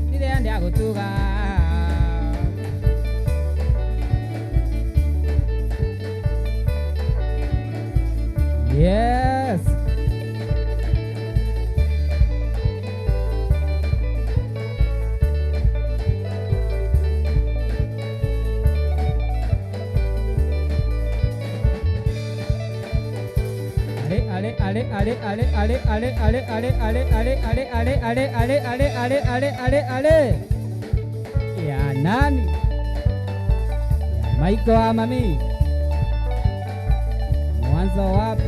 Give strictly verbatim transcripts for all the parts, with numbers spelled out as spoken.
Ndiriendia gutuga. Yes. Ale, ale, ale. Ya nani? Ya Maiko wa mami. Mwanzo wapi?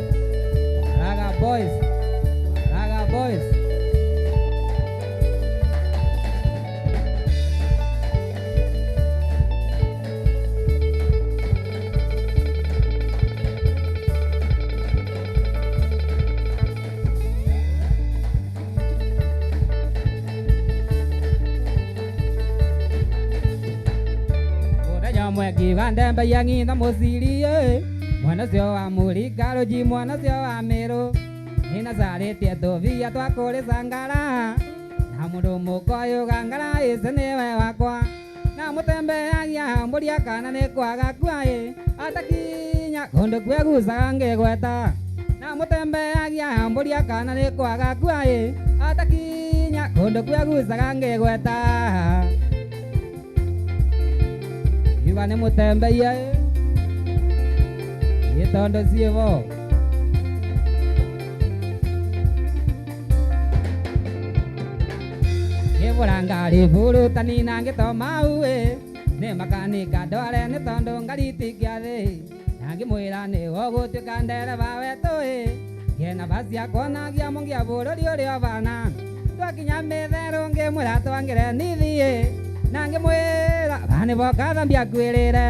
Raga Boys. Raga Boys. Uria nyomwe ngiuga ndembe ya ng'ina muciri, ii. Mwana ucio wa Murika Ruji, mwana ucio wa Miru. Nina caritie tubia twa kurisangara. Na mundu mukoyuga ngara ici niwe wakwa. Na mutembeagia mburi akana ni kwaga kua, ii. Atakinya kundu kue gucaga ngigweta. Na mutembeagia mburi akana ni kwaga kua, ii. Atakinya kundu kue gucaga ngigweta. Iba ni mutembeia, ii. Ni tondu ciibo. Ngibura ngari burutani na ngitoma uu, ii. Ni makanika ndware ni tondu ngari ti kiathi. Na ngimwira ni ugutwika ndereba wetu, ii. Ngena basi akwonagia mungi a bururi uria bana. Twakinya mitheru ngimwira twangire nithi, ii. Na ngimwira bani boka thambia kwirire.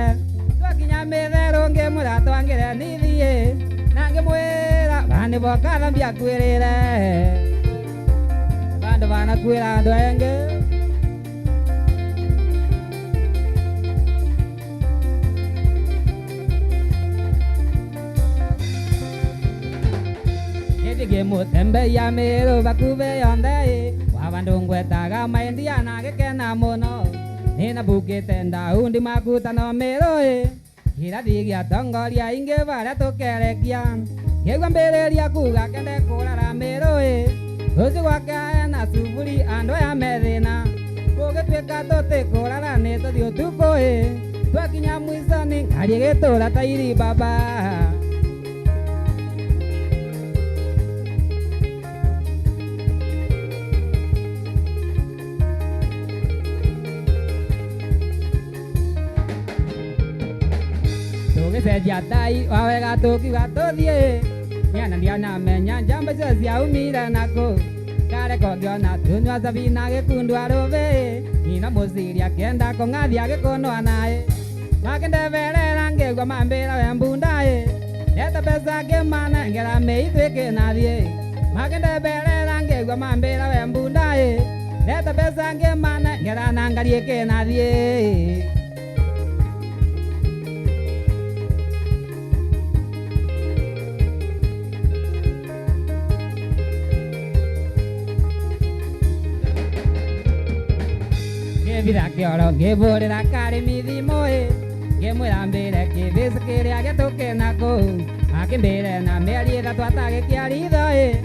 Twakinya mitheru ngimwira twangire nithi, ii. Na ngimwira bani boka thambia kwirire. Bandu bana kwira andu engi. Indi ngimutembeia Miru bakubi yonthe, ii. Wa bandu ngwetaga maindia na ngikena mono. Nina mbukite ndaundi makutano Miru, ii. Kirathi giatongoria ingi baria tukerekia. Ngigua mbiriria kuuga kende kurara Miru, ii. Ruciu gwakea na cuburi andu aya me thina. Gugitwika tutikurara ni tuthi utuku, ii. Twakinya mwisoni ngari igitura tairi baba. Tugicenjia tai wawega tukiuga tuthii, niana ndianamenya njamba icio ciaumire naku. Kare kongiona tunywa cabi na gikundu arubi, ng'ina muciri akienda kung'athia agikunwa nae. Makindeberera ngigua mambira we mbunda ii. Leta mbeca ngimanengera mei twikinathie. Makindeberera ngigua mambira we mbunda ii. Leta mbeca ngimanengera na ngari ikinathie. Ngibitha kioro, ngiburira karimi thimu ii, ngimwira mbire kibisi kiria gituke naku. Akimbire na mieri ithatu atagikia ritho ii,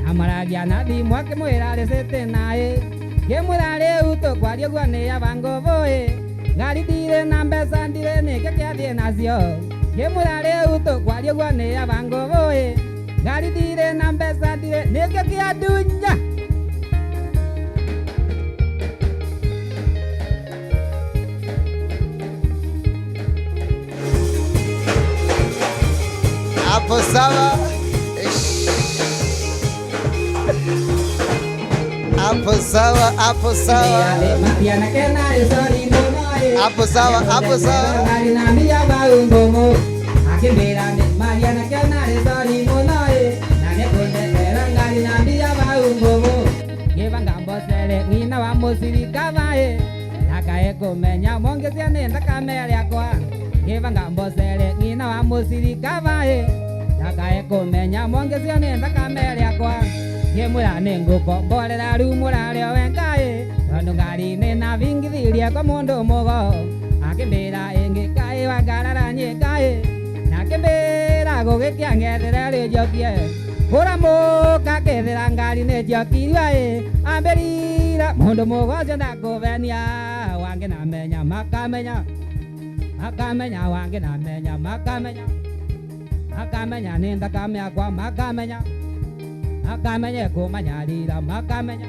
amwaragia na thimu akimwira risiti nai. Ngimwira riu tukwaria uguo ni ya ba nguvu ii, ngari ndiri na mbeca ndiri nikio kiathii nacio. Ngimwira riu tukwaria uguo ni ya ba nguvu ii, ngari ndiri na mbeca ndiri nikio kia ndunya. Hapo sawa. Eish. Hapo sawa, hapo sawa. Hapo sawa, hapo sawa. Ngiba ngambocere ng'ina wa mucirika bae, ndakae kumenya mongisia ni nthakame riakwa. Ngiba ngambocere ng'ina wa mucirika bae, ndakae kumenya mongisia ni nthakame riakwa. Ngimwira ni ngukomborera riu murare o wenka ii, Andu ngarine na bingithirie kwa mundu mugo, akimbira, "Ingi kai wangarara nyi kai?" Na akimbira, "Gugikia ngethire rijokie. Uramuka kethira ngari ni ciokirue i." Ambirira, "Mundu mugo ucio ndakubenia, wangi namenya makamenya." Makamenya, wangi namenya, makamenya. Makamenya ni nthakame yakwa, makamenya. Makamenya kumanyarira, makamenya.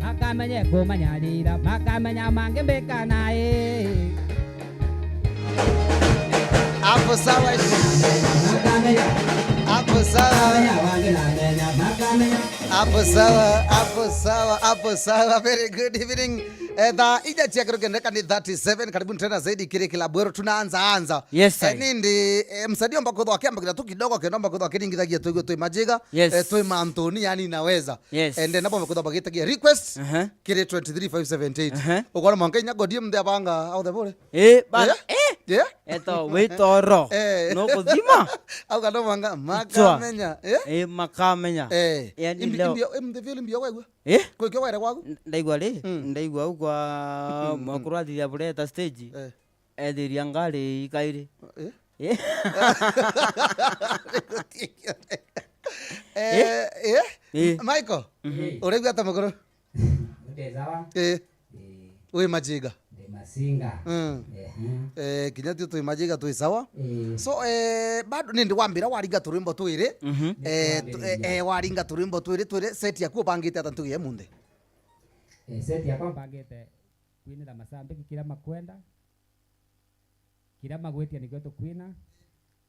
Makamenya kumanyarira, makamenya mangi mbika nai. Hapo sawa. Makamenya. Hapo sawa. Makamenya, wangi namenya, makamenya. Hapo sawa, hapo sawa, hapo sawa. Very good evening. Eh, thaa ija cia kiro kiendeka ni thirty-seven. Karibuni tena zaidi kiri kilabu ero. Tunaanza anza. Yes, eh, sir. Nindi, eh, msanii omba kwithwa akiambagira tu kidogo, kenda omba kwithwa akiringithagia tu igwe twi majiga. Yes. Eh, twi mantuni, yani inaweza. Yes. And then nabo omba kwithwa bagitagia request. Aha. Kiri twenty-three five seventy-eight. Aha. Ugora mwanka inya godi mde abanga au the bore. Eh, bana, eh? Eh? Eh? Eto, witoro. Eh. No kuthima? Au kana mwanka, makamenya, eh? Eh, makamenya. Eh. Yani imbi-, leo imbi-, em, the film bio wewe? Eh? Kwa kio were gwaku? N-, ndaigua ri? Mm. Ndaigua au kwa mwakuru athithia bureta stage. Eh. Ethiria ngari ikairi. Eh? Eh? Eh, eh? Eh? Michael, mhm, uraigua ata mukuru? Ndi sawa. Eh. Eh. Wi majiga? Ndi masinga. Mm. Ehe. Eh, kinya tio twi majiga twi sawa. Eh. So, eh, bado nindi wambira waringa turwimbo twiri. Mhm. Eh, tu-, eh, eh, waringa turwimbo twiri, twiri set yaku ubangite ata ntugi ya munthi? Eh, set yakwa mbangite kwinira masambiki kiria makwenda, kiria magwitia nikio tukwina,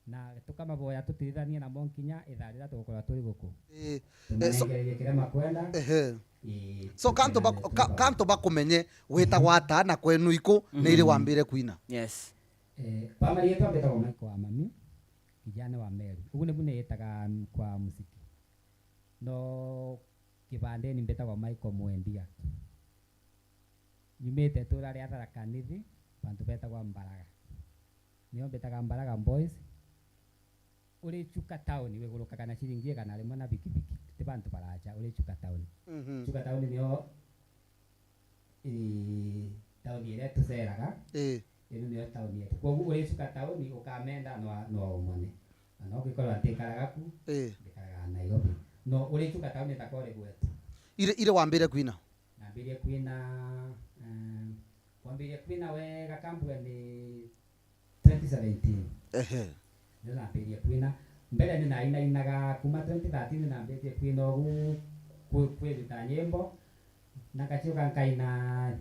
na tukamaboya tutirithanie namo nkinya ithaa riria tugukorwa turi guku. Ii. Tumanengererie kiria makwenda. Ehe. Ii, so, kantu ba-, ka-, kantu bakumenye witagwa ata na kwenu iku, ni iri wambire kwina? Yes. Eh, kwa marietwa mbitagwa Michael wa Mami, kijana wa Meru. Ugu nibu niitaga kwa muziki. No kibandeni mbitagwa Michael Mwendia. Nyumite itura ria Tharaka Nithi, bantu betagwa Mbaraga. Nio mbitaga Mbaraga Boys. Uri Chuka town, wigurukaga na ciringi igana rimwe na bikibiki. Ti bantu baracha, uri Chuka town. Mhm. Chuka town nio i town iria tuceraga. Ii. Ino nio town yetu. Kwoguo uri Chuka town, ukamenda no, no umone. Na no ngikorwa ntikaraga ku, ii, ndikaraga Nairobi. No uri Chuka town, takwa uri gwetu. Ire, ire wambire kwina? Nambirie kwina, eh, kwambiria kwina wega kambua ni twenty seventeen. Ehe. Ndio nambirie kwina. Mbere ninainainaga kuma twenty thirteen, nambirie kwina ugu kwi-, kwiruta nyimbo. Na ngacoka nkaina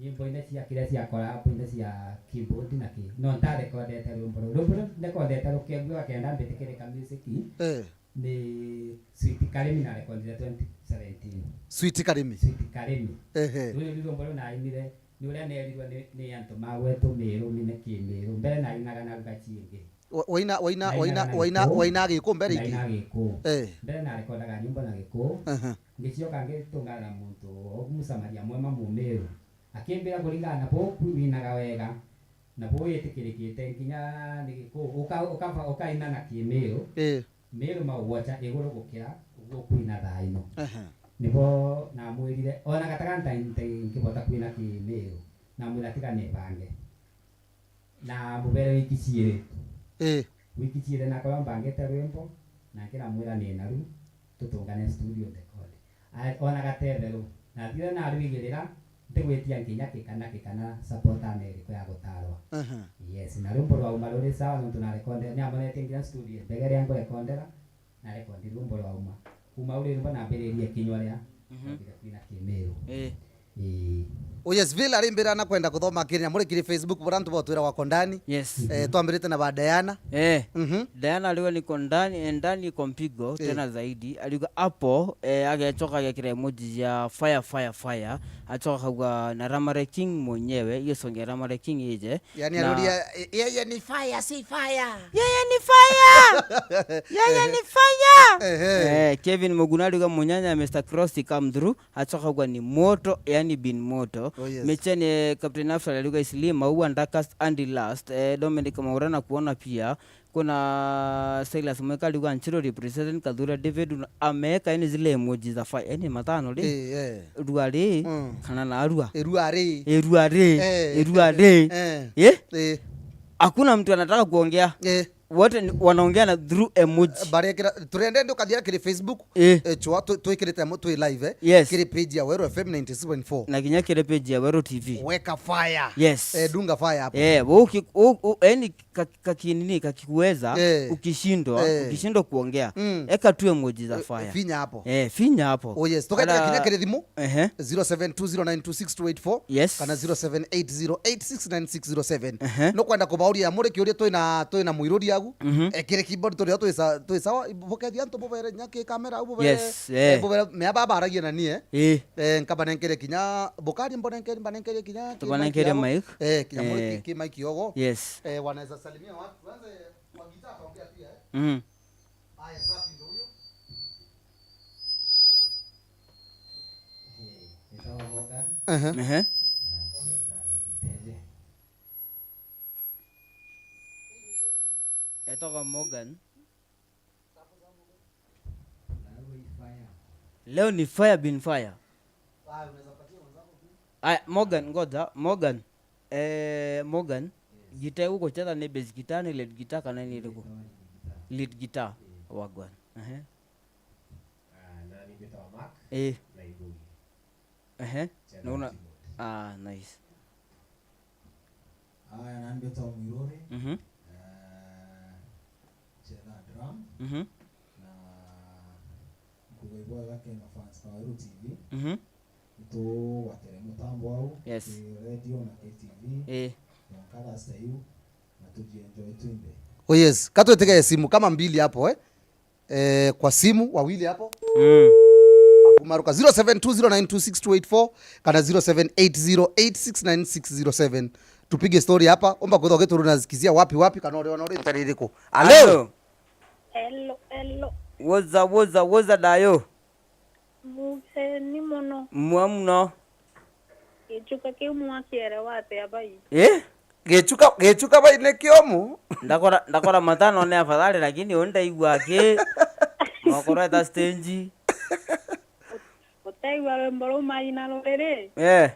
nyimbo ine cia kiria cia collab, ine cia keyboard na ki. No ntarekondete rwimbo ruu. Rwimbo ruu ndekondete rukegua kenda mbitikirika music. Eh. Ni Sweet Karimi narekondire twenty seventeen. Sweet Karimi? Sweet Karimi. Ehe. Ruu ni rwimbo ruu nainire, ni uria nerirwe ni, ni antu ma gwetu Miru, mine Kimiru. Mbere nainaga na lugha ciingi. Wa-, waina, waina, waina, waina, waina Gikuu mbere iki? Ndaina Gikuu. Eh. Mbere narekondaga nyimbo na Gikuu. Aha. Ngicioka ngitungana na muntu o Musamaria mwema Mumiru. Akimbira kuringana na buu kwinaga wega, na buu witikirikite nginya ni Gikuu. Uka-, uka-, ukaina na Kimiru. Eh. Miru maugwocha iguru gukira uguo kwina thaa ino. Aha. Nibo namwirire, ona gataga nta-, nta-, nkibota kwina Kimiru. Namwira tiga nibange. Na mubere wiki ciiri. Ii. Wiki ciiri nakorwa mbangite rwimbo, na nkiramwira ni naru, tutungane studio ndekode. A-, ona gatetheru. Nathire narwigirira, ntigwitia nkinya kikana, kikana support ana iriku ya gutarwa. Aha. Yes, na rwimbo rwauma ruri sawa, nontu narekonde-, niamonetie nginya studio mbegere ya ngurekondera, narekondi rwimbo rwauma. Kuma uri rwimbo nambiririe kinywa ria, mhm, kwambire kwina Kimiru. Ii. Ii. Oh yes, Villa arimbira na kwenda kuthoma kiri nyamuri kiri Facebook, bora antu botwira wako ndani. Yes. Eh, twambirite na ba Diana. Eh. Mhm. Diana aliuga niko ndani, eh, ndani iko mpigo, eh, tena zaidi. Aliuga hapo, eh, agechoka agekira emoji ya fire, fire, fire. Achoka akauga na Ramare King mwenyewe, hiyo song ya Ramare King ije. Yani na aruria, eh, yeye ni fire, si fire. Yeye ni fire. Yeye ni fire. Ehe. Eh, Kevin Muguna aliuga munyanya Mister Cross come through. Achoka kugwa ni moto, yani bin moto. Oh, yes. Micheni, eh, Captain Afra aliuga Isli, Maua, Darkest and Last. Eh, Dominic Maura na kuona pia. Kuna Silas Mweka ariuga Nchiro representing Kathura David, una-, ameweka yani zile emoji za fire, yani matano ri. Eh, eh. Rua ri, Mm. kana na rua. Irua ri. Irua ri. Eh. Irua ri. Eh. Eh? Eh. Hakuna mtu anataka kuongea. Eh. Wote ni, wanaongea na through emoji. Barekera, turende ndio kathia kiri Facebook. Eh. Eh, chwa, tu-, twikirite mo-, twi live, eh. Yes. Kiri page ya Weru F M ninety six point four. Na kinya kiri page ya Weru T V. Weka fire. Yes. Eh, dunga fire hapo. Eh, wo ki-, wo, wo, yani ka-, kakinini, kakikuweza, Eh. ukishindwa, Eh. ukishindwa kuongea, Mm. eka tu emoji za Eh, fire. Finya hapo. Eh, finya hapo. Oh, yes. Tukaenda Ala- kinya kiri thimu. Ehe. Zero seven two zero nine two six two eight four. Yes. Kana zero seven eight zero eight six nine six zero seven. Ehe. Nukwenda kubauria muri kiuria twina, twina mwiruri agu. Mhm. Eh, kiri keyboard turi twi sa-, twi sawa, bukethia antu bubere nyaki kamera au bubere. Yes, eh, eh. Bubere me aba baragia na nie. Eh. Eh, nkabanenkere kinya, bukari mbonenkere, mbanenkere kinya ki Tubanenkere mic yao. Mic. Eh, kinya muri Eh. ki, ki mic yogo. Yes. Eh, wanaweza salimia watu. Kwanza, eh, wa gitaa akaongea pia, eh. Mhm. Haya, safi ndio huyo. Eh, nitawa Morgan. Ehe. Ehe. Anacheza gitete. Etoka Morgan. Leo ni fire bin fire. Aya, Morgan, ngoja, Morgan. Eh, Morgan, gita igukucheza ni bass guitar, ni lead guitar, kana ni iriku? Lead guitar. Wagwan. Ehe. Eh. Ehe. Nauna. Ah, nice. Aya, nani mbetagwa Mwiruri. Mhm. Eh, ncheza drum. Mhm. Na nkuga ibwega kena fans ba Weru T V. Mhm. Nitugwatere mutambo au, Yes. ki radio na ki T V. Eh. Mwanka last you, na tujienjoy twinthe. Oh yes, katwitike simu kama mbili hapo, eh. Eh, kwa simu, wawili hapo. Mm. Akumaruka zero seven two zero nine two six two eight four kana zero seven eight zero eight six nine six zero seven. Tupige story hapa, omba kwithwa gituru na zikizia wapi wapi, kana uri ona uri ntari iriku. Hello? Hello? Hello, hello. Woza, woza, woza dayo. Mugeni muno. Mwa muno. Gichuka kiu mwakiere wate abai? Eh? Gichuka, gichuka bai ni kiomu? Ndakora, ndakora matano ni afadhali, lakini u ndaigua aki. Mwakoreta stage. Utaigua rwimbo ruu maina ruriri? Eh.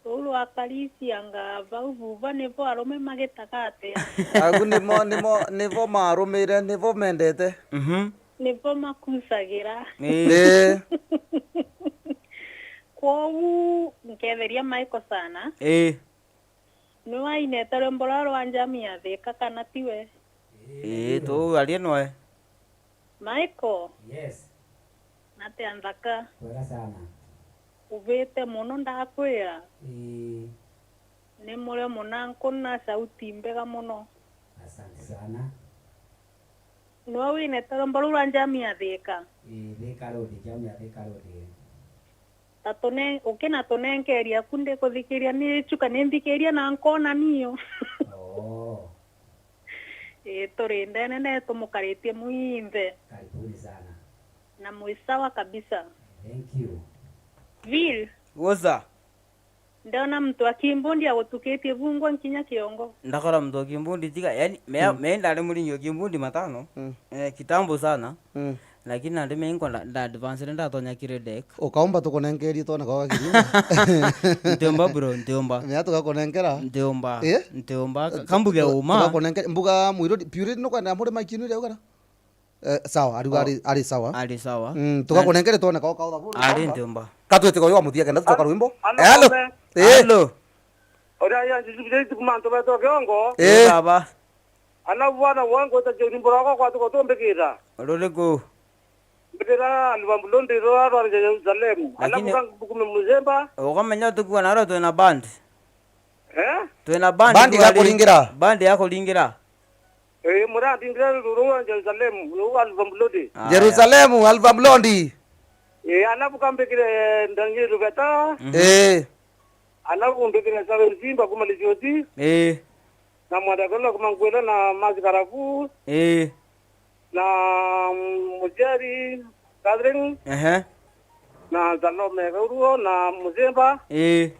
Ruu rwa Karisi anga vau vuva nivo arume magitaga atia? Agu nimo, nimo, nivo marumire, nivo mendete. Mhm. Nivo makucagira. Ii. Ii. Kwoou nketheria Michael sana. Ii. Niwe ainete rwimbo ruria rwa Njami ya Thika, kana tiwe? Ii, tu arie noe. Michael. Yes. Natia nthaka. Kwega sana. Uvite muno ndakwira. Ii. Ni murio muno anku na sauti mbega muno. Asante sana. Niwe winete rwimbo ruu rwa Njami ya Thika? Ii, Thika Road, Njami ya Thika Road. Ta tune-, ukinatunenkeri aku ndikuthikiria, ni chuka ni nthikiria na nkona niyo. Oo. Ii, turi ndene ne tumukaritie mwinthe. Karibuni sana. Na mwi sawa kabisa. Thank you. Vil. Woza. Ndona mtu akimbundi agutukitie vungwa nkinya kiongo. Ndakora mtu akimbundi tiga, yani, mea-, Mm. mea ndari muringi wa kimbundi matano, Mm. eh, kitambo sana. Mm. Lakini nandi mea inko nda, nda advance ndatonya kiri deck. Ukaumba tukunenkerie twone kwa gakiri. Ntiumba, bro, ntiumba. Mea tugakunenkera? Ntiumba. Eh? Ntiumba. Ka-, kambuge Tuga-, uma. Tugakunenkere-, mbuga mwiruri, purity nukwenda muri maikinu ria ugara? Eh, sawa, ariuga Oh. ari, ari sawa. Ari sawa. Mm, tugakunenkere twone kao kao thabuni. Ari ntiumba. Katwite koyo wa muthia kenda tucoka rwimbo. Hello, hello. Hello. Hello. Uria ya Jesu Kristo kuma antu betu kiongo. Eh. Baba. Ana bwana wangu ta jeri mburoko kwa tuko tumbikira. Ruriku? Mbikira Alba Mlondi rwa rwa Jerusalem. Ana Lakini buka mbukume muzemba. Ukamenya tukua naro twina band. Eh? Twina band Band tu ya ari-, kuringira. Band ya kuringira. Eh, murandindira ruru rwa Jerusalemu, ruu Alva Mlodi. Aya. Jerusalemu, Alva Mlondi. Eh, alafu kambikire Daniel Rubeta. Mhm. Eh. Alafu mbikire Sawe Mzimba kuma Lichoti. Eh. Na Mwandakolo kuma Nkwela na Masi Karabu. Eh. Na, mm, Mujeri Catherine. Ehe. Na Salome Kauruo na Muzimba. Eh.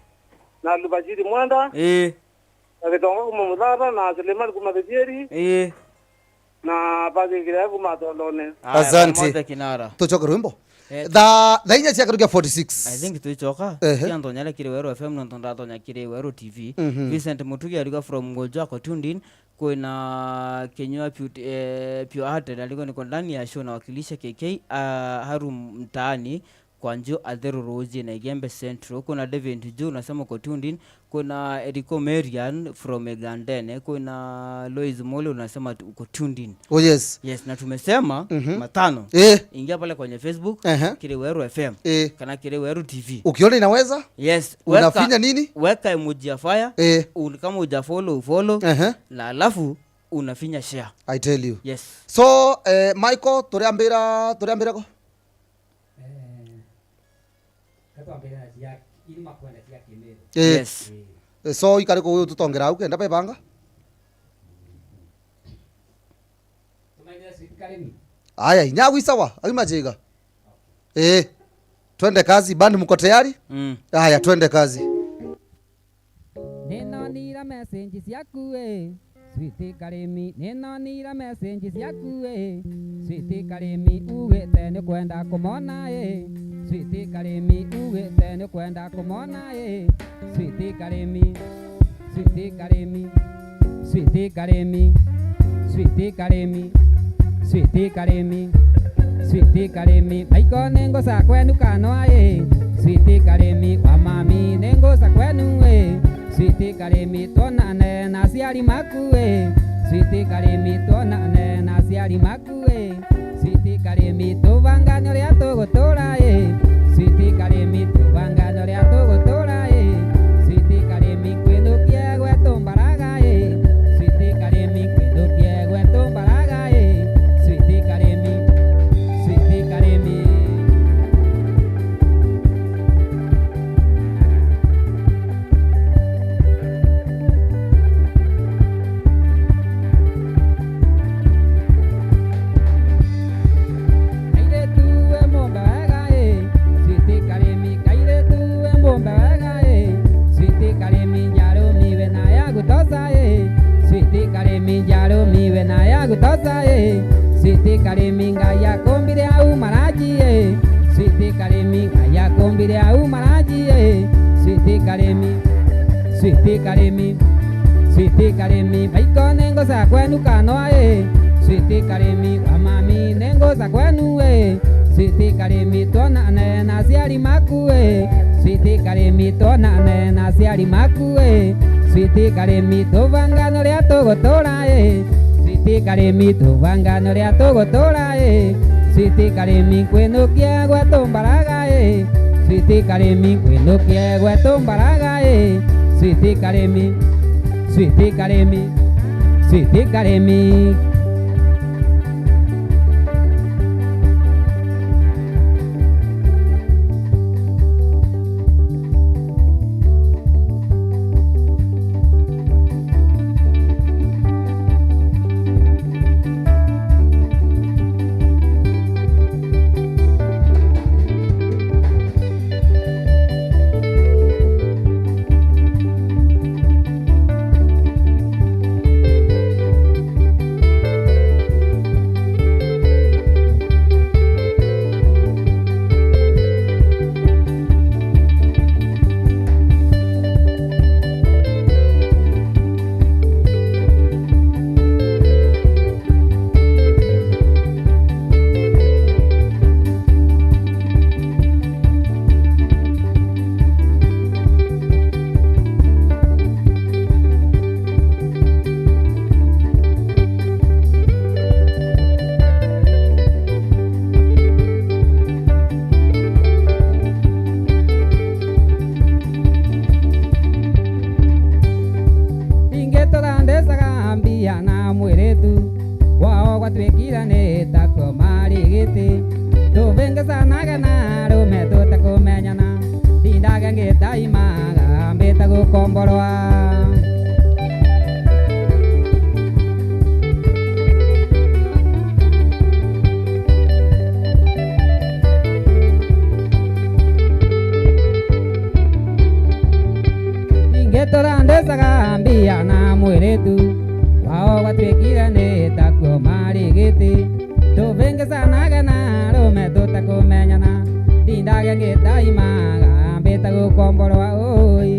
Na Lubajiri Mwanda. Eh. Na Gitonga kuma Muthara, na Suleiman kuma Kithieri. Ii. na bagigire kuma Tondone. Aya, Asante. Pamoja Kinara. Tucoke rwimbo. Eh, thaa, thaa inya ciakerukia forty-six. I think twicoka. Ehe. Tia ntonya kiri Weru F M, nontu ndatonya kiri Weru T V. Mhm. Vincent Mutugi ariuga from Ngojwa ako tuned in. Kwina Kinyua Pure, eh, Pure Hearted ariuga niko ndani ya show, nawakilisha K K, ah, Haru mtaani. Kwa Nju Atheru Ruji na Igembe Central. Kuna David Nju unasema uko tuned in. Kuna Eriko Marian from Igandene. Kuna Lois Mole unasema tu-, uko tuned in. Oh, yes. Yes, na tumesema Mhm. matano. Eh. Ingia pale kwenye Facebook, Ehe. Kiri Weru F M, Eh. kana Kiri Weru T V. Ukiona inaweza, Yes, unafinya weka, nini? Weka emoji ya fire. Eh. Un-, kama uja follow, follow. Ehe. Na alafu unafinya share. I tell you. Yes. So, eh, Michael, turiambira, turiambira ko? Eh, ka twambire na cia, ini makwenda cia Kimiru. Eh. Yes. Eh. Eh, so, ikari ku tutongera au kenda bebanga? Tumainire Sweet Karimi. Aya, inyagu isawa, au majiga. Eh. Twende kazi, band mko tayari? Mm. Aya, twende kazi. Ninonire message ciaku, eh. Sweet Karimi, ninonire message ciaku, eh. Sweet Karimi, ugite nikwenda kumona, eh. Sweet Karimi, ugite nikwenda kumona, eh. Sweet Karimi, Sweet Karimi, Sweet Karimi, Sweet Karimi, Sweet Karimi, Sweet Karimi, maiko ninguca kwenu kanwa, eh. Sweet Karimi, wa mami ninguca kwenu, eh. Sweet Karimi, twonane na aciari maku, eh. Sweet Karimi, twonane na aciari maku, eh. Sweet Karimi, tubangane uria tugutura, eh. Sweet Karimi, tubangane uria tugutura, eh. Sweet Karimi, kwinukie gwetu Mbaraga, eh. Sweet Karimi, kwinukie gwetu Mbaraga, eh. Sweet Karimi, Sweet Karimi. Kairitu we mumbe wega, eh. Sweet Karimi, kairitu we mumbe wega, eh. Sweet Karimi, njarumi we na ya gutosa, eh. Sweet Karimi, njarumi we na ya gutosa, eh. Sweet Karimi, Ngai akumbire au maraji, eh. Sweet Karimi, Ngai akumbire au maraji, eh. Sweet Karimi, Sweet Karimi, Sweet Karimi, maiko ninguca kwenu kanwa, eh. Sweet Karimi, wa mami ninguca kwenu, eh. Sweet Karimi, twonane na aciari maku, eh. Sweet Karimi, twonane na aciari maku, eh. Sweet Karimi, tubangane uria tugutura, eh. Sweet Karimi, tubangane uria tugutura, eh. Sweet Karimi, nkwinukie gwetu Mbaraga, eh. Sweet Karimi, nkwinukie gwetu Mbaraga, eh. Sweet Karimi, Sweet Karimi, Sweet Karimi. Ingi turandecaga mbia na mwiritu wao gwatwikire ni ta kwo mari giti. Tubingicanaga na arume tutikumenyana, ndindage ngitaimaga mbite gukomborwa. Ingi turandecaga mbia na mwiritu wao gwatwikire ni ta kwo mari Iti, tuvingicanage na arume tutakumenyana, ndindage ngitaimaga, mbite gukomborwa ui.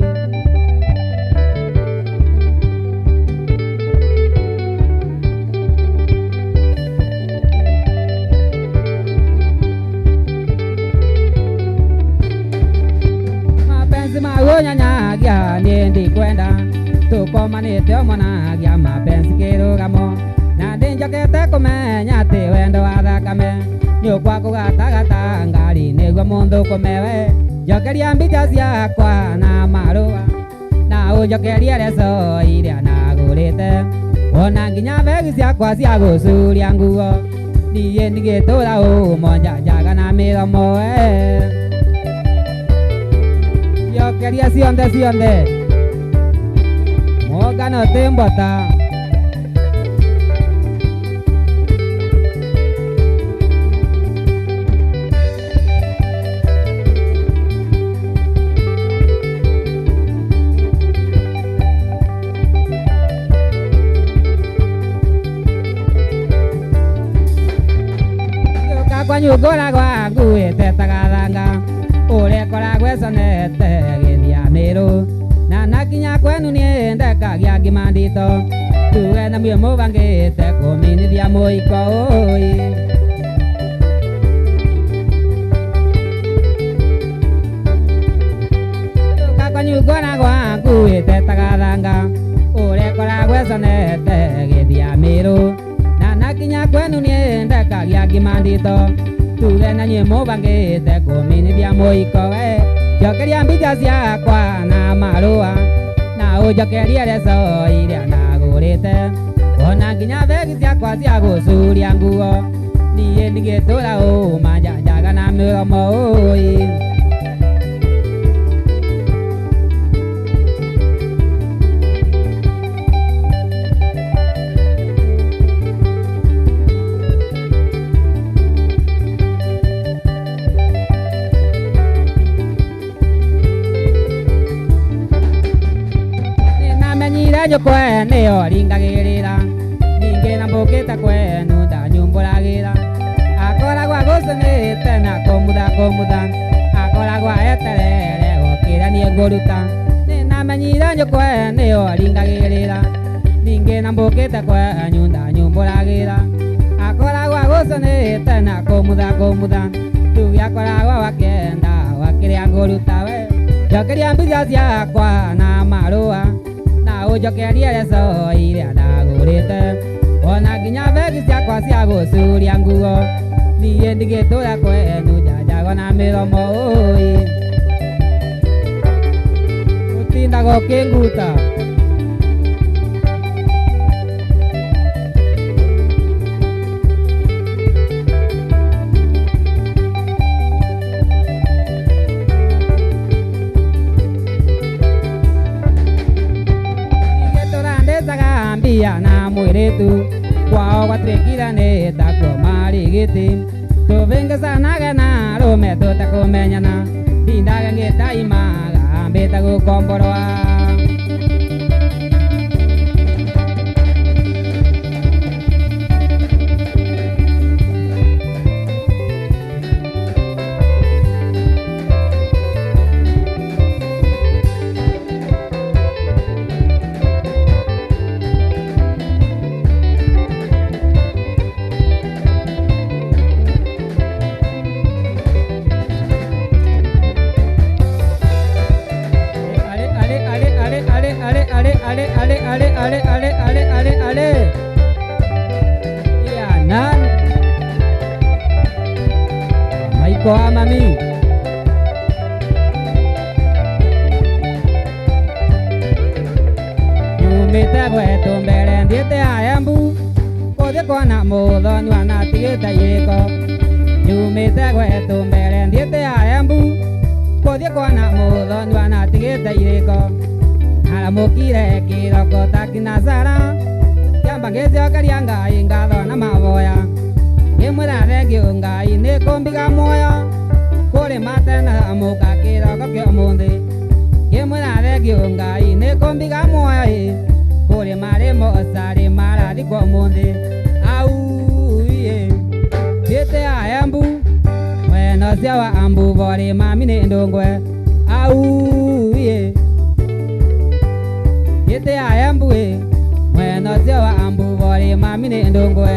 Mapenzi mau unyanyagia, ni ndikwenda, tukomanite umonagia mapenzi kirugamo. Na ndinjokete kumenya ati wendo wa thakame ni ukwa kugatagata ngari niguo munthukume we. Njokeria mbica ciakwa na marua, na unjokerie reso iria nagurite, ona nginya begi ciakwa cia gucuria nguo. Niye ndigitura umo njanjaga na miromo we. Njokeria cionthe cionthe. Mwongano ti mbota. Guka kwa nyungura gwaku itetaga thanga, urekora gwesonete githia miru. Na nakinya kwenu ni ndekagia ngima ndito, tuge na mwe mubangite kuminithia muiko ui. Guka kwa nyungura gwaku itetaga thanga, urekora gwesonete githia miru. Na nakinya kwenu ni ndekagia ngima ndito, tuge na nyie mubangite kuminithia muiko we. Njokeria mbica ciakwa na marua, na unjokerie reso iria nagurite, ona nginya begi ciakwa cia gucuria nguo. Niye ndigitura uuma njanjaga na miromo ui. Ninamenyire nyukwe niyo ringagirira, ningi na mbukite kwenu ndanyumburagira. Akoragwa gucunite na kumutha kumutha, akoragwa eterere gukira nie nguruta. Ninamenyire nyukwe niyo ringagirira, ningi na mbukite kwenyu ndanyumburagira. Akoragwa gucunite na kumutha kumutha, tuge akoragwa wakienda wakiria nguruta we. Njokeria mbica ciakwa na marua, na unjokerie reso iria ndagurite, ona nginya begi ciakwa cia gucuria nguo. Niye ndigitura kwenu njanjagwa na miromo ui. Utindaga ukinguta. Ningi turandicaga mbia na mwiritu, kwao gwatwikire ni ta kuo marigiti. Tuvingicanage na arume tutakumenyana, ndindage ngitaimaga, mbite gukomborwa. Ale, ale, ale, ale. Iria nani? Maiko amami. Nyumite gwetu mbere, nthiite a Embu, kuthi kwona muthoni wanatigite iriko. Nyumite gwetu mbere, nthiite a Embu, kuthi kwona muthoni wanatigite iriko. Naramukire kiroko ta kinasara, kiamba ngicokeria Ngai ngatho na maboya. Ngimwira thengiu Ngai ni kumbiga mwoyo, kuri matena muka kiroko kia umunthi. Ngimwira thengiu Ngai ni kumbiga mwoyo ii, kuri mari mosari marathikwa umunthi. Au Giti ya Embu, mwena ucio wa Ambu bori mami ni ndungwe. Au, ii. Giti ya Embu, ii. Mwena ucio wa Ambu bori mami ni ndungwe.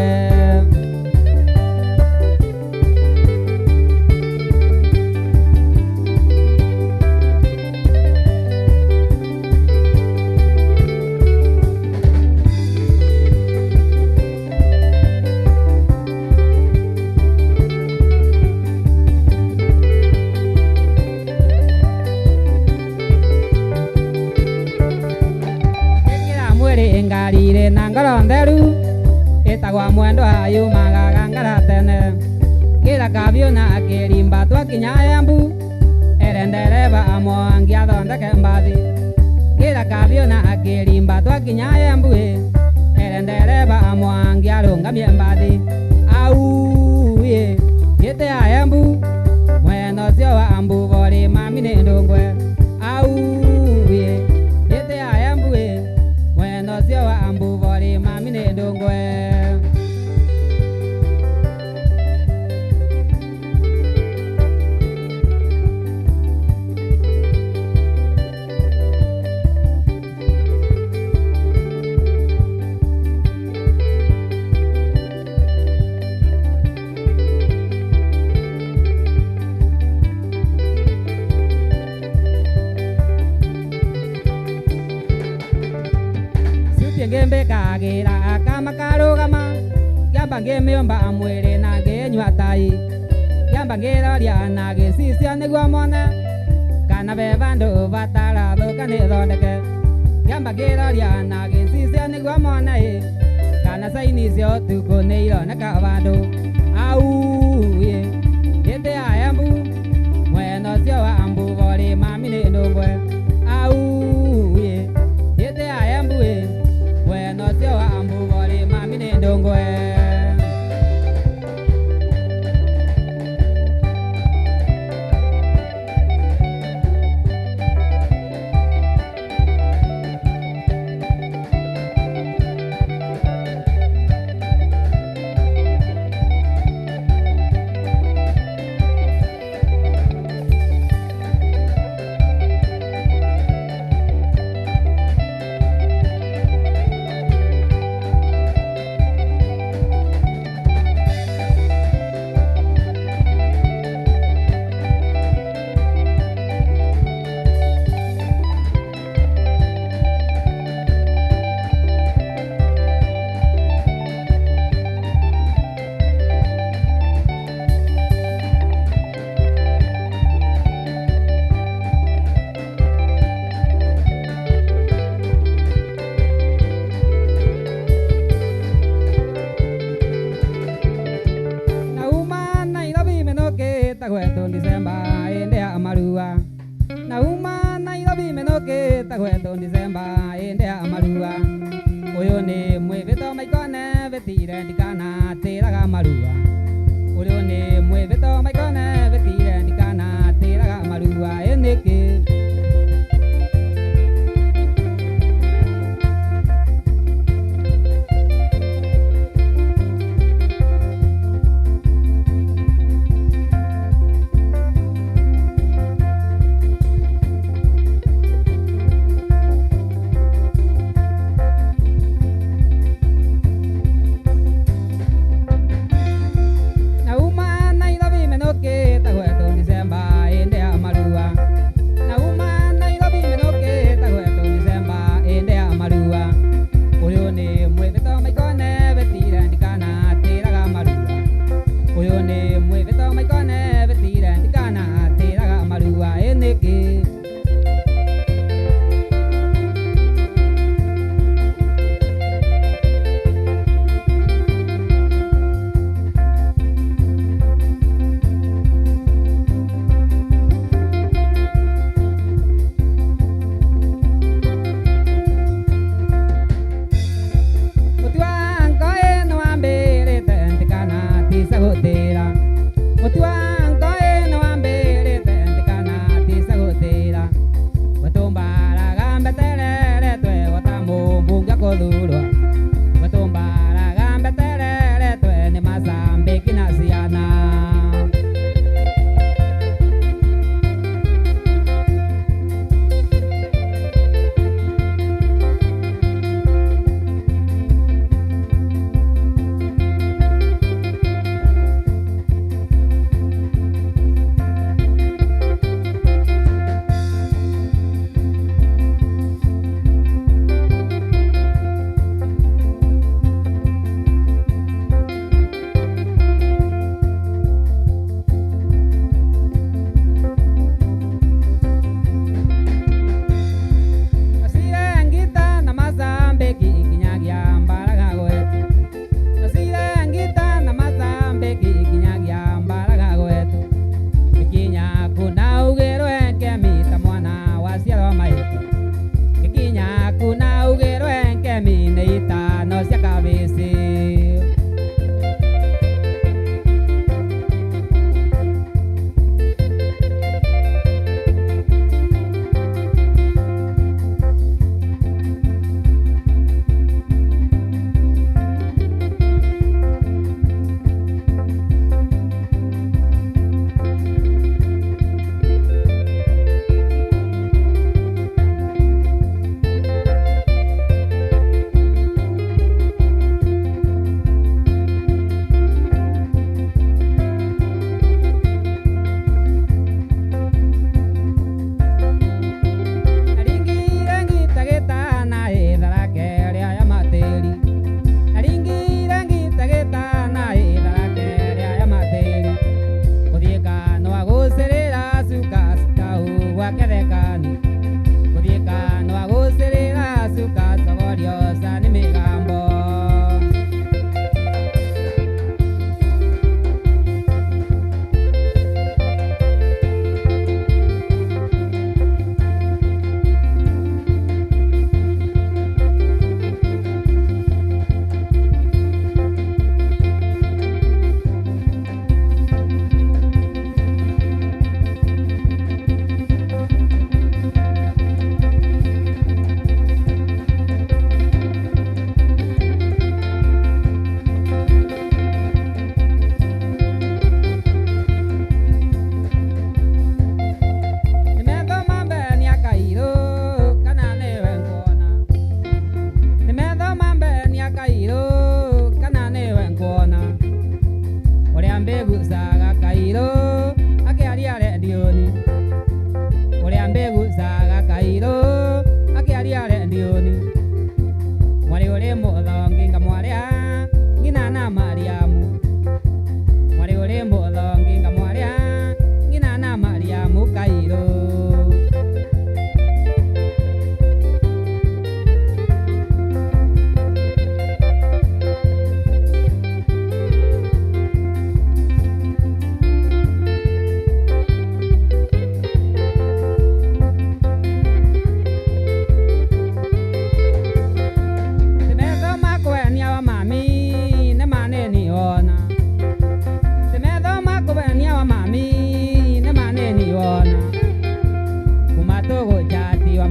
Ngikira mwiri ngari iri na ngoro ntheru, itagwa Mwendwa yumaga Gangara tene. Ngira Kabiu na Kirimba twakinya Embu, ere ndereba amwangi athondeke mbathi. Ngira Kabiu na Kirimba twakinya Embu, ere ndereba amwangi arungamie mbathi. Au, ii, giti ya Embu, mwena ucio wa Ambu bori mami ni ndungwe. Au, ii, giti ya Embu, ii, mwena ucio wa Ambu bori mami ni ndungwe. Suti ngimbikagira akama karugama, ngiamba ngimiumba mwiri na nginyua tai. Ngiamba ngiroria na gicicio niguo mone, kana ve vandu vatarathuka nithondeke. Ngiamba ngiroria na gicicio niguo mone, ii, kana saini cia utuku ni ironeka vandu. Au, ii, giti ya Embu, mwena ucio wa Ambu bori mami ni ndungwe. Au, ii, giti ya Embu, ii, mwena ucio wa Ambu bori mami ni ndungwe. Nauma Nairobi minoke ta gwetu Disemba, indi ya marua. Nauma Nairobi minoke ta gwetu Disemba, indi ya marua. Uyu ni mwibito maikone bitire ndikana atiraga marua. Uyu ni mwibito maikone bitire ndikana atiraga marua. Iniki? Nauma Nairobi menoke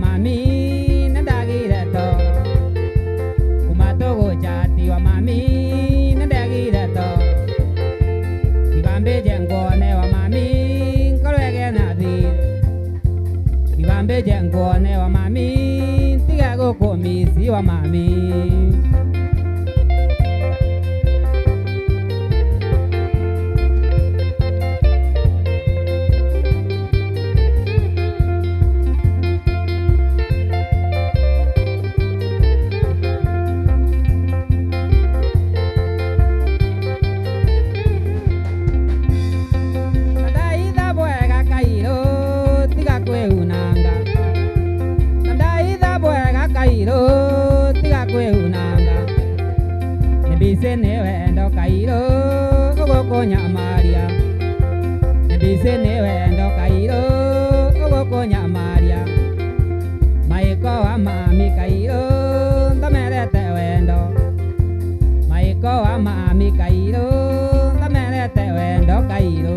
Mami, nindagire toro. Kuma tuguchati wa mami, nindagire toro. Tiga mbije nkwone wa mami, nkoro igena thiri. Tiga mbije nkwone wa mami, ntige gukumisi wa mami. Na ndaitha bwega Kairu, tiga kwiunanga. Na ndaitha bwega Kairu, tiga kwiunanga. Ni mbisi ni wendo Kairu, ugukunyamaria. Ni mbisi ni wendo Kairu, ugukunyamaria. Maiko wa mami Kairu, nthomerete wendo. Maiko wa mami Kairu, nthomerete wendo Kairu.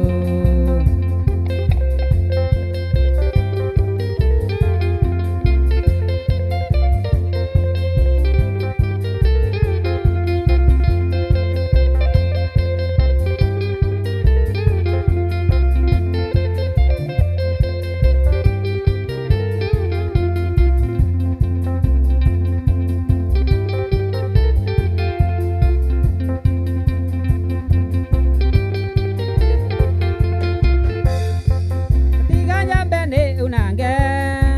Tiga nyambe ni unange,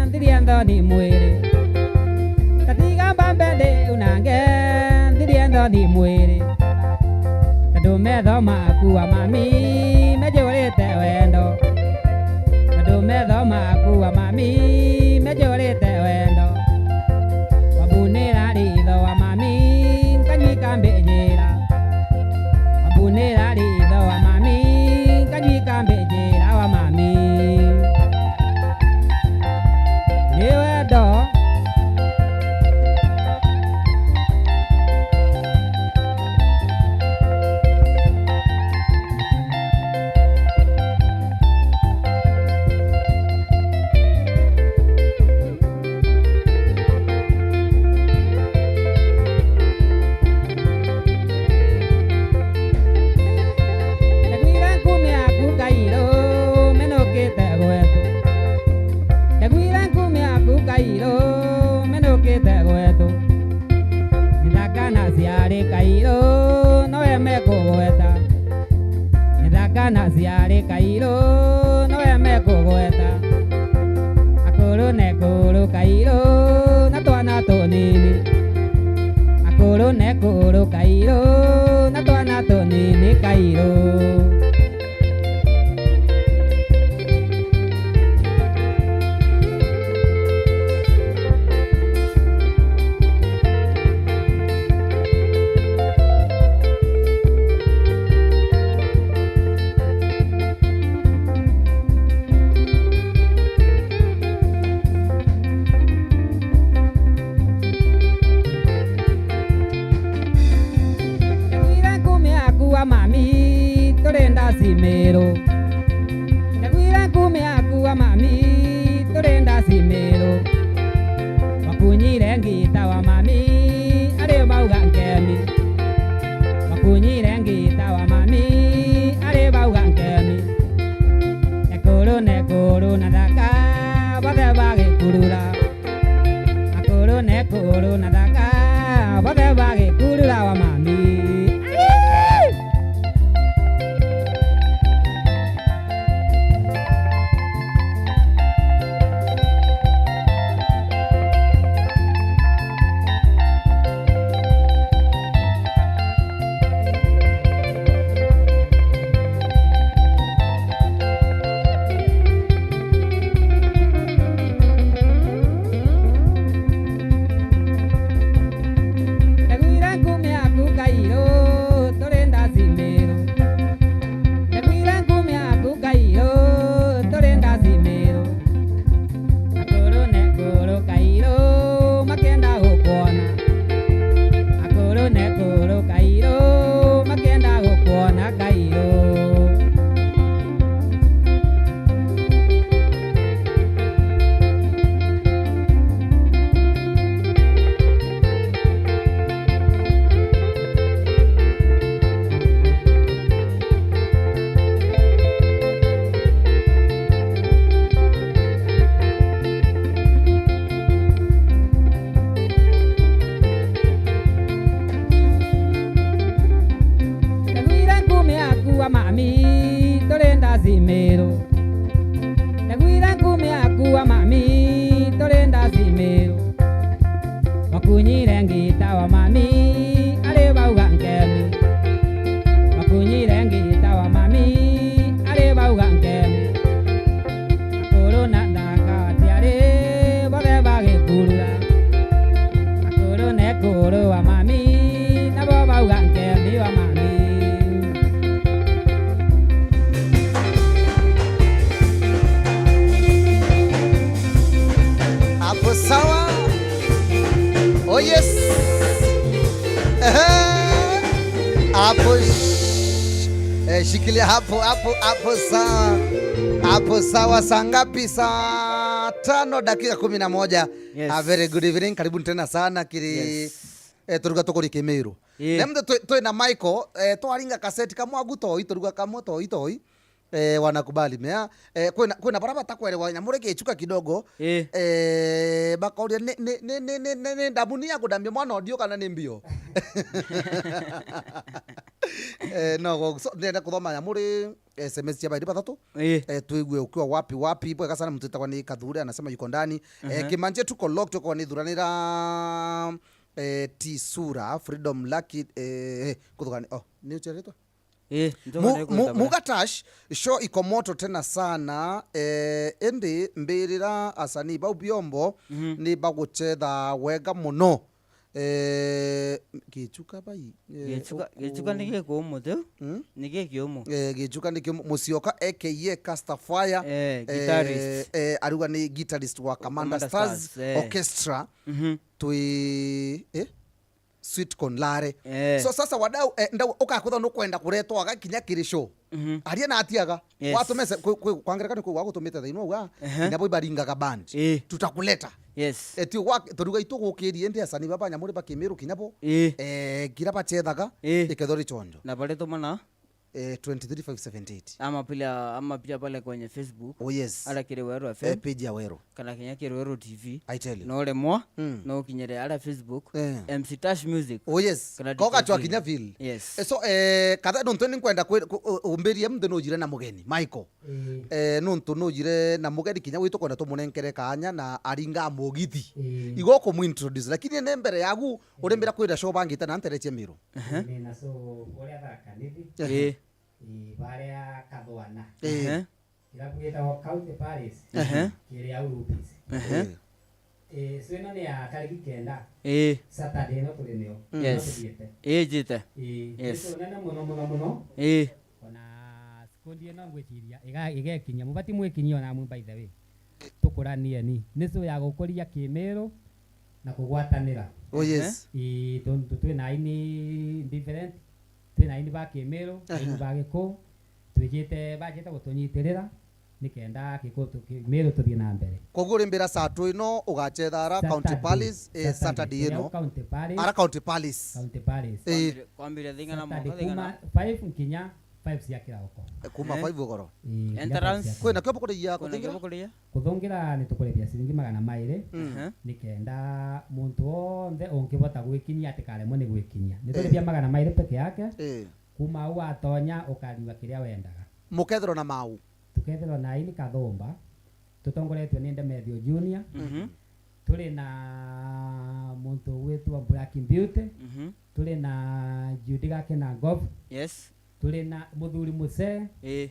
nthirie nthoni mwiri. Tatiga mbambe ndi unange, nthirie nthoni mwiri. Tondu metho maku wa mami mejurite wendo. Tondu metho maku wa mami mejurite wendo. Wambunira ritho wa mami, nkanyuika mbijira. Wambunira ritho wa mami, nkanyuika mbijira wa mami. Ni wendo. Ndaiguire nkumi yaku Kairu, menukite gwetu. Ndaiguire nkumi yaku Kairu, menukite gwetu. Nthaka na ciari Kairu, nowe mekugweta. Nthaka na ciari Kairu, nowe mekugweta. Akuru na ekuru Kairu, na twana tunini. Akuru na ekuru Kairu, na twana tunini Kairu. Ndaiguire nkumi yaku wa mami, turi ndasi Miru. Ndaiguire nkumi yaku wa mami, turi ndasi Miru. Wakunyire ngita wa mami, ari bauga nkemi. Wakunyire ngita wa mami, ari bauga nkemi. Ekuru na ekuru na thaka, bothe bagikurura. Akuru na ekuru na thaka, bothe bagikurura wa mami. Ndaiguire nkumi yaku Miru. Wakunyire ngita wa mami, ari bauga nkemi. Wakunyire ngita wa mami, ari bauga nkemi. Akuru na nthaka atiari, bothe bagikurura. Akuru na ekuru wa mami, nabo bauga nkemi wa mami. Hapo sawa. Oh yes. Ehe. Hapo sh-, eh, shikilia hapo, hapo, hapo sawa. Hapo sawa, saa ngapi? Saa tano dakika kumi na moja. Yes. A very good evening. Karibu tena sana kiri, yes, eh, turuga tukuri Kimiru. Eh. Na mtu twi, twi na Michael, eh, twaringa kaseti kamwe agu toi, turuga kamwe toi toi. Eh, wanakubali mea. Eh, kwina, kwina bara batakwerewa nyamure gichuka kidogo. Eh. Eh, bakauria ni, ni, ni ndamu ni ya kudambia mwana audio kana ni mbio? Eh, no, go-, so, ndenda kuthoma nyamuri S M S cia bairi bathatu. Eh. Eh, twigue ukiwa wapi wapi. Bwega sana, mtu etagwa ni Kathure, anasema yuko ndani. Eh, mhm. Kimanje tuko locked, tuko nithuranira, eh, T Sura, Freedom Lucky, eh, eh, kuthugani. Oh, ni ucheretwa? Eh, ndio. Mu-, ndio mu-, kuthugana. Mugatash, show iko moto tena sana. Eh, indi mbirira asanii bau biombo, mhm, ni baguchetha wega muno. Eh, Gichuka bai, eh, Gichuka, uku- Gichuka ni gikumu tu? Hmm? Ni gikiumu. Eh, Gichuka ni kiumu. Musioka A K A Caster Fire. Eh, guitarist. Eh, eh, aruga ni guitarist wa Commander Commander Stars Stars, eh. Orchestra. Mhm. Twi, eh? Sweet Corn Lare. Eh. So sasa wadau, eh, ndau, ukakwithwa nukwenda kuretwa aga kinya kiri show. Mhm. Aria na atiaga. Yes. Watumese, kwi, kwi, kwa ngerekano kwi wagutumite thaino uga, ehe, kinya bo ibaringaga band. Eh. Tutakuleta. Yes. Eh, ti wa, turuga itugukirie ndi asanii baba nyamuri ba Kimiru kinya bo. Eh. Eh, kira bachethaga, eh, ikethori chonjo. Na baretwa mana? Eh, twenty three five seventy eight. Ama pia, ama pia pale kwenye Facebook. Oh yes. Ara kiri Weru F M. Eh, page ya Weru. Kana kinya kiri Weru T V. I tell you. No remwa, mm, no kinyere ara Facebook. Eh. M C Tash Music. Oh yes. Kana koga chwa D J kinya Phil. Yes. Eh, so, eh, katha nontu ni nkwenda kwi-, ku-, u-, umbirie mthe nujire na mugeni, Michael. Mm. Eh, nontu nujire na mugeni kinya witu kwenda tumunenkere kanya na aringa mugithi. Mm. Igo kumuintroduce, lakini ne mbere yagu, urimbira kwira show bangite na ntereche Miru. Aha. Nina so uria Tharaka Nithi. Ehe. Eh. Ii, baria Kathwana. Ii. Ehe. Kirabu gitagwa County Palace. Ehe. Kiri au Rupis. Ehe. Ii. Ii, so ino ni ya tariki kenda. Ii. Saturday ino turi nio. Mm. Ino yes, tuthiete. Ii, njite. Ii. Yes. Ni so nene muno, muno, muno. Ii. Ona sikundi ino ngwiciria iga-, igekinyia. Mubati mwikinyia ona amwe by the way. Tukuranieni. Ni so ya gukuria Kimiru na kugwatanira. Oh, yes. Ehe. Ii, tontu twina aini different. Twina aini ba Kimiru, aha, aini ba Gikuu, twijite, bajite gutunyitirira nikenda Gikuu tu-, Kimiru tuthie na mbere. Koguo urimbira saa tu ino ugachetha ara County Saturday, Palace, eh, Saturday, Saturday ino. County Palace. Ara County Palace. County Palace. Eh. Kwambire-, kwambire thing'a na Saturday mwaka thing'a na kuma five nginya five cia kirauko. Eh, kuma, eh, five ugoro. Eh, nginya five cia kirauko. Entrance? Kwina kio bukuria kuthingira? Kwina kio bukuria? Kuthungira ni tukuribia ciringi magana mairi, mhm, nikenda muntu wonthe ungibota gwikinyia atikaremwe ni gwikinyia. Ni turibia, eh, magana mairi peke yake. Eh. Kuma au watonya ukariuga kiria wendaga. Mukethirwa na mau? Tukethirwa na aini kathumba, tutongoretwe ni Ndemethio Junior. Mhm. Turi na muntu ugwitwa Black Beauty. Mhm. Turi na Judy Gakena Goff. Yes. Turi na Muthuri Musee. Ii.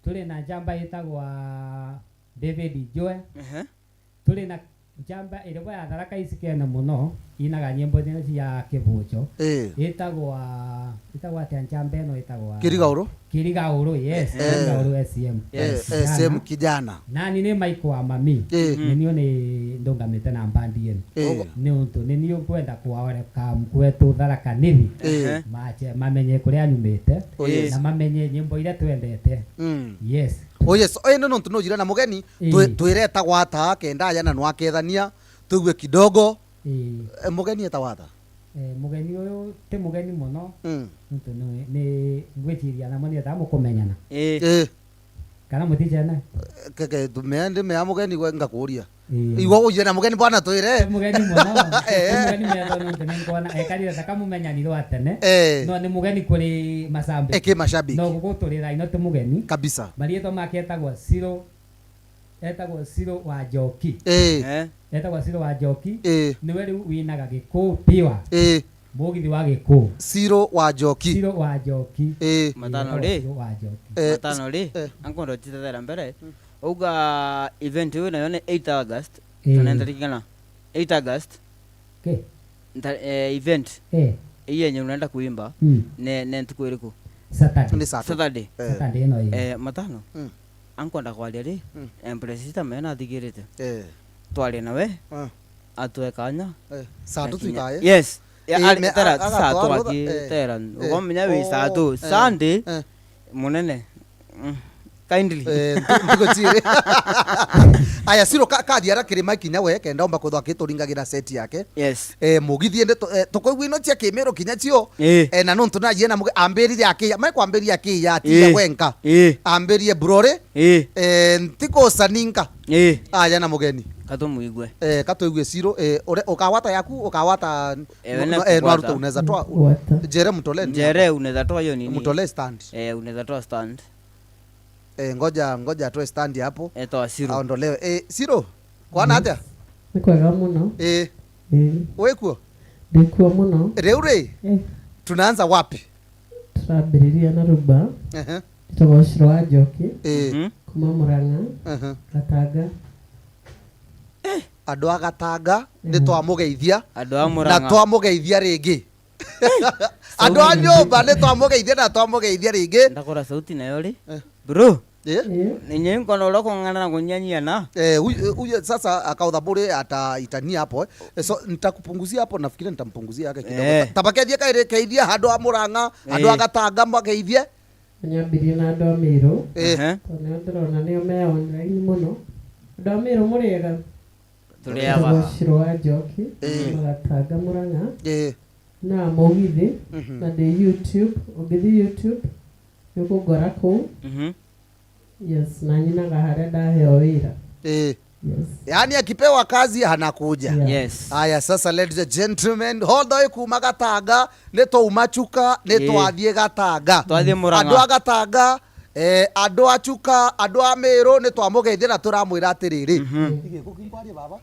Turi na njamba itagwa David Joe. Ehe. Turi na njamba iria bo ya Tharaka icikene muno, inaga nyimbo iria cia kibucho. Ii. Itagwa, itagwa atia njamba ino itagwa? Kirigauru? Kirigauru, yes. Eh. Kirigauru S M. Eh, S M kijana. Nani ni Mike wa Mami. Eh. Ni nio ni ndungamite na mbandi yenu. Eh. Ni untu ni nio nkwenda kuwaoreka mkwetu Tharaka Nithi. Eh. Mache, mamenye kuria nyumite. Oh, yes. Na mamenye nyimbo iria twendete. Mm. Yes. Oh, yes. Oye, no, nontu nujire na mugeni, eh, twi-, twireta gwata kenda aja na nwakethania, twigue kidogo. Eh. Eh, mugeni eta wata? Eh, mugeni uyu ti mugeni muno. Mm. Nontu ni, ni ngwiciria na mani eta mukumenyana. Eh. Eh. Kana muticene? Keke, tumea, ndi mea mugeni gwe ngakuria. Ii. Igwe ujire na mugeni bwana twire. Ti mugeni muno. Eh. Ti mugeni metho nontu ni nkwona ekarire ta kamumenyani rwa tene. Eh. No ni mugeni kuri mashabiki. Eki mashabiki. No guku turi thaa ino ti mugeni. Kabisa. Marietwa make etagwa Siro Etagwo Siro wa Njoki. Ii. Eh. Etagwa Siro wa Njoki. Ii. Niwe riu winaga Gikuu pure. Ii. Mugithi wa Gikuu. Siro wa Njoki. Siro wa Njoki. Ii. Matano ri. Siro wa Njoki. Eh, Matano ri. Eh. Ankwenda utitethera mbere. Mm. Uga event iu nayo ni eight August. Ii. Kana ntariki kana? Eight August. Ke? Nta-, eh, event. Eh. Ii yenye unaenda kuimba, mm, ne, ne ntuku iriku? Saturday. Ni Saturday. Saturday. Eh. Saturday ino ii. Eh, Matano. Mm. Ankwenda kwaria ri, mm, Empress Sita mena athigirite. Eh. Twarie nawe. Ah. Atwe kanya. Eh. Saa tu tuikaye. Yes. Ya, eh, ari-, me-, tera, a-, saa tu agatwarwo aki-, eh, tera. Eh. Ukamenya wi saa tu. Oh, eh. Sunday. Eh. Munene. Mm. Kindly. Eh, ntu-, ntuku ciri. Aya, Siro, ka-, kathi ara kirima kinya we, kenda omba kwithwa akituringagira set yake. Yes. Eh, mugithi ende tu-, eh, tukoigua ino cia kimiru kinya cio. Eh. Eh, na nontu naji ena muge-, ambirire akiya, mai kwambiria akiya, atiga, eh, gwenka. Eh. Ambirie burori. Eh. Eh, ntikusaninka. Eh. Aya na mugeni. Katumuigue. Eh, katwigue Siro, eh, ure-, ukawata yaku, ukawata. Ewe no-, no-, eh, nwaruta, unaweza toa, u-, Wata. Njere mtole ni. Njere unaweza toa hiyo nini? Mtole stand. Eh, unaweza toa stand. Eh, ngoja, ngoja atoe stand hapo. Eh, toa Siro. Aondolewe. Eh, Siro, kwana atia? Ni kwega muno. Eh. Eh. Wikuo? Ndikuo muno. Riu ri, eh, tunaanza wapi? Turambiriria na ruba. Ehe. Njitagwa Uciro wa Njoki. Eh. Mhm. Kuma Murang'a. Ehe. Gatanga. Andu a Gatanga, mm, ni twamugeithia. Andu a Murang'a. Na twamugeithia ringi. Andu a nyumba, ni twamugeithia na twamugeithia ringi. Ndakora sauti nayo ri. Eh. Bro. Eh? Eh. Ninye nkona uria kung'ana na kunyanyia na. Eh, huyu, eh, huyu sasa akautha bure ataitania hapo, eh. Eh, so, nitakupunguzia hapo, nafikiri nitampunguzia yake kidogo. Eh. Ta-, tabakethie kairi keithia andu a Murang'a, andu a, eh, Gatanga mageithie. Nyambirie na andu a Miru. Eh. Ehe. Tondu nio ndirona nio me online muno. Andu a Miru muriega? Turiega. Uciro wa Njoki, eh, Magatanga Murang'a. Eh. Na Mugithi, mhm, na ndi YouTube, ungithi YouTube, ni ukungora kuu. Mhm. Yes, na nyinaga haria ndaheo wira. Eh. Yes. Yaani akipewa kazi anakuja. Yeah. Yes. Aya, sasa, ladies and gentlemen, all the way kuma Gatanga, ni twauma Chuka, ni, eh, twathie Gatanga. Twathie Murang'a. Andu a Gatanga, eh, andu a Chuka, andu a Miru, ni twamugeithia na turamwira atiriri. Mhm. Ige, gukinkwarie baba.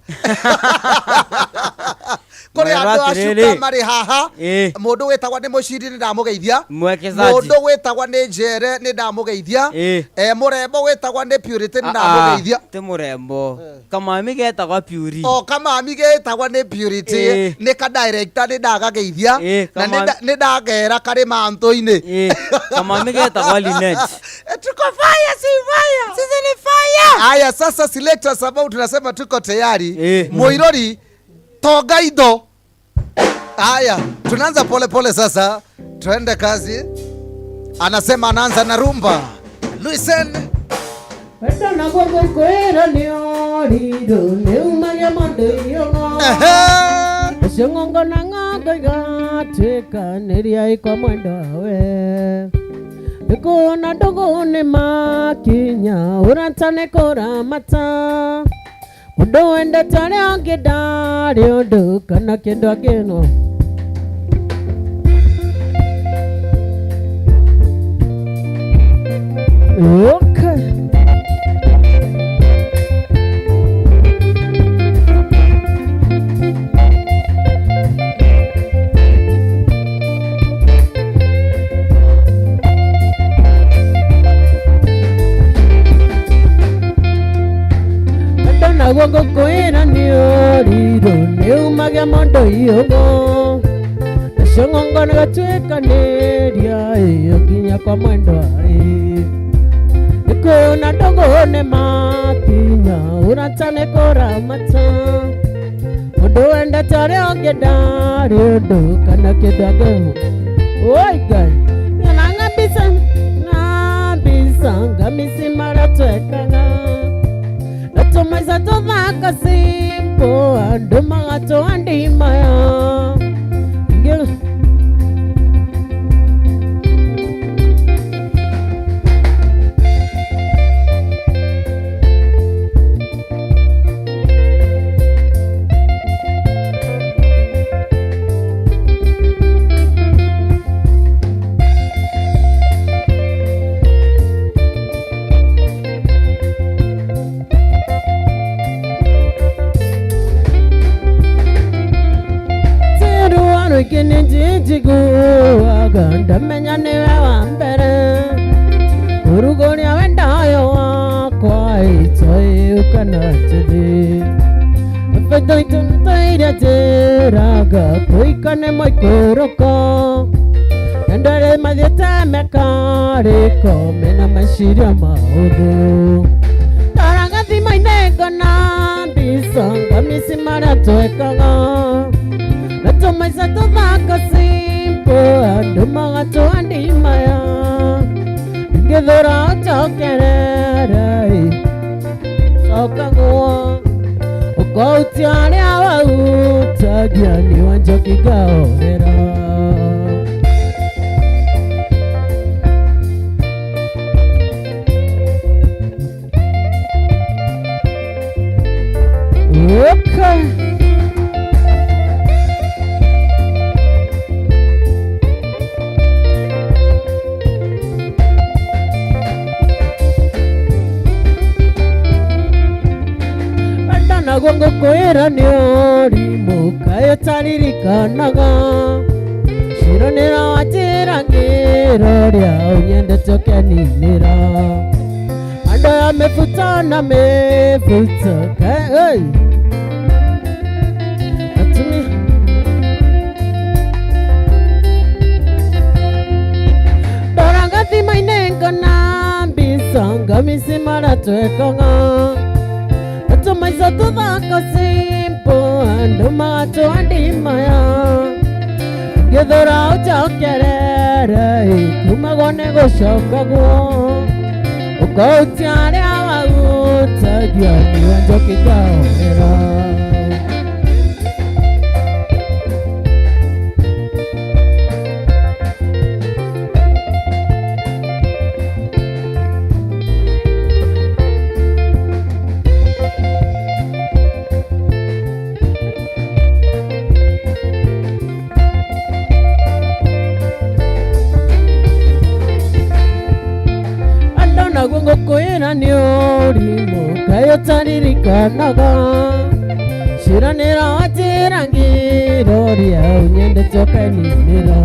Kuri andu a Chuka mari haha, eh, mundu witagwa ni Muciri ni ndamugeithia. Mwekezaji. Mundu witagwa ni Njere ni ndamugeithia. Eh. Eh, murembo witagwa ni Purity ni, ah, ah, ndamugeithia. Ti murembo. Eh. Kamami getagwa Puri. O, kamami getagwa ni Purity. Eh. Ni ka director ni ndagageithia. Eh, na ni kamami nda-, ni ndagera kari mantu-ini. Eh, kamami getagwa Linet. Eh, tuko fire, si fire. Sisi ni fire. Aya, sasa selectors ambao tunasema tuko tayari. Eh. Muirori, tonga indo. Aya, tunaanza pole pole sasa. Twende kazi. Anasema anaanza na rumba. Listen. Wendo naguo gukwira ni o riru, ni umagia mondo iyugo. Ehe. Ucio ng'ongo na ng'ongo igatuika ni ria ikwa mwendwa we. Nikuona ndugu ni makinya, urata ni kuramata. Undu wendete aria angi ndari undu kana kindu angi no. Okay. Wendo naguo ngukwira ni uriru, ni umagia mondo iugo. Nacio ng'ongo ni gatuikaniria iyo nginya kwa mwendwa ii. Gikuyu na ndugu ni makinya, urata ni kuramata. Undu wendete uria ungi ndari undu kana kindu angi. Oi Ngai, na ng'ambisa, ng'ambisa, ngamisi maria twekaga. Na tumaica tuthaka simple, andu magatwa ndimaya. Ngi- Kini njiguaga ndamenya niwe wa mbere. Kuruguria we ndayo wakwa, icho iu kana njithi. Betho itu nitairia njiraga, kuika ni mwaikuruka. Na ndari mathiete mekariko, mena maciria mauthu. Ndaraga thima-ini ngona mbica, ngamisi maria twekaga. Na tumaica tuthaka simple, andu magatwa ndimaya. Ngithura ucokerere, cokagwo. Ukautia aria wautagia, niwe njoki ngaorera. Uka. Wenda naguo ngukwira ni urimu, kayo utaririkanaga. Ciranira wanjira ngiro ria unyendete ukeninira. Andu ya mifuta na mifuta, ka-, hey. Atumia. Ndoraga thima-ini ngona mbica, ngamisi maria twekaga. Tumaica tuthaka simple, andu magatwa ndimaya. Ngithura ucokerere, kumagwo ni gucokagwo. Ukautia aria wautagia, niwe njoki ngaorera. Ando naguo ngukwira ni urimu, kayo utaririkanaga. Ciranira wanjira ngiro ria unyendete ukeninira.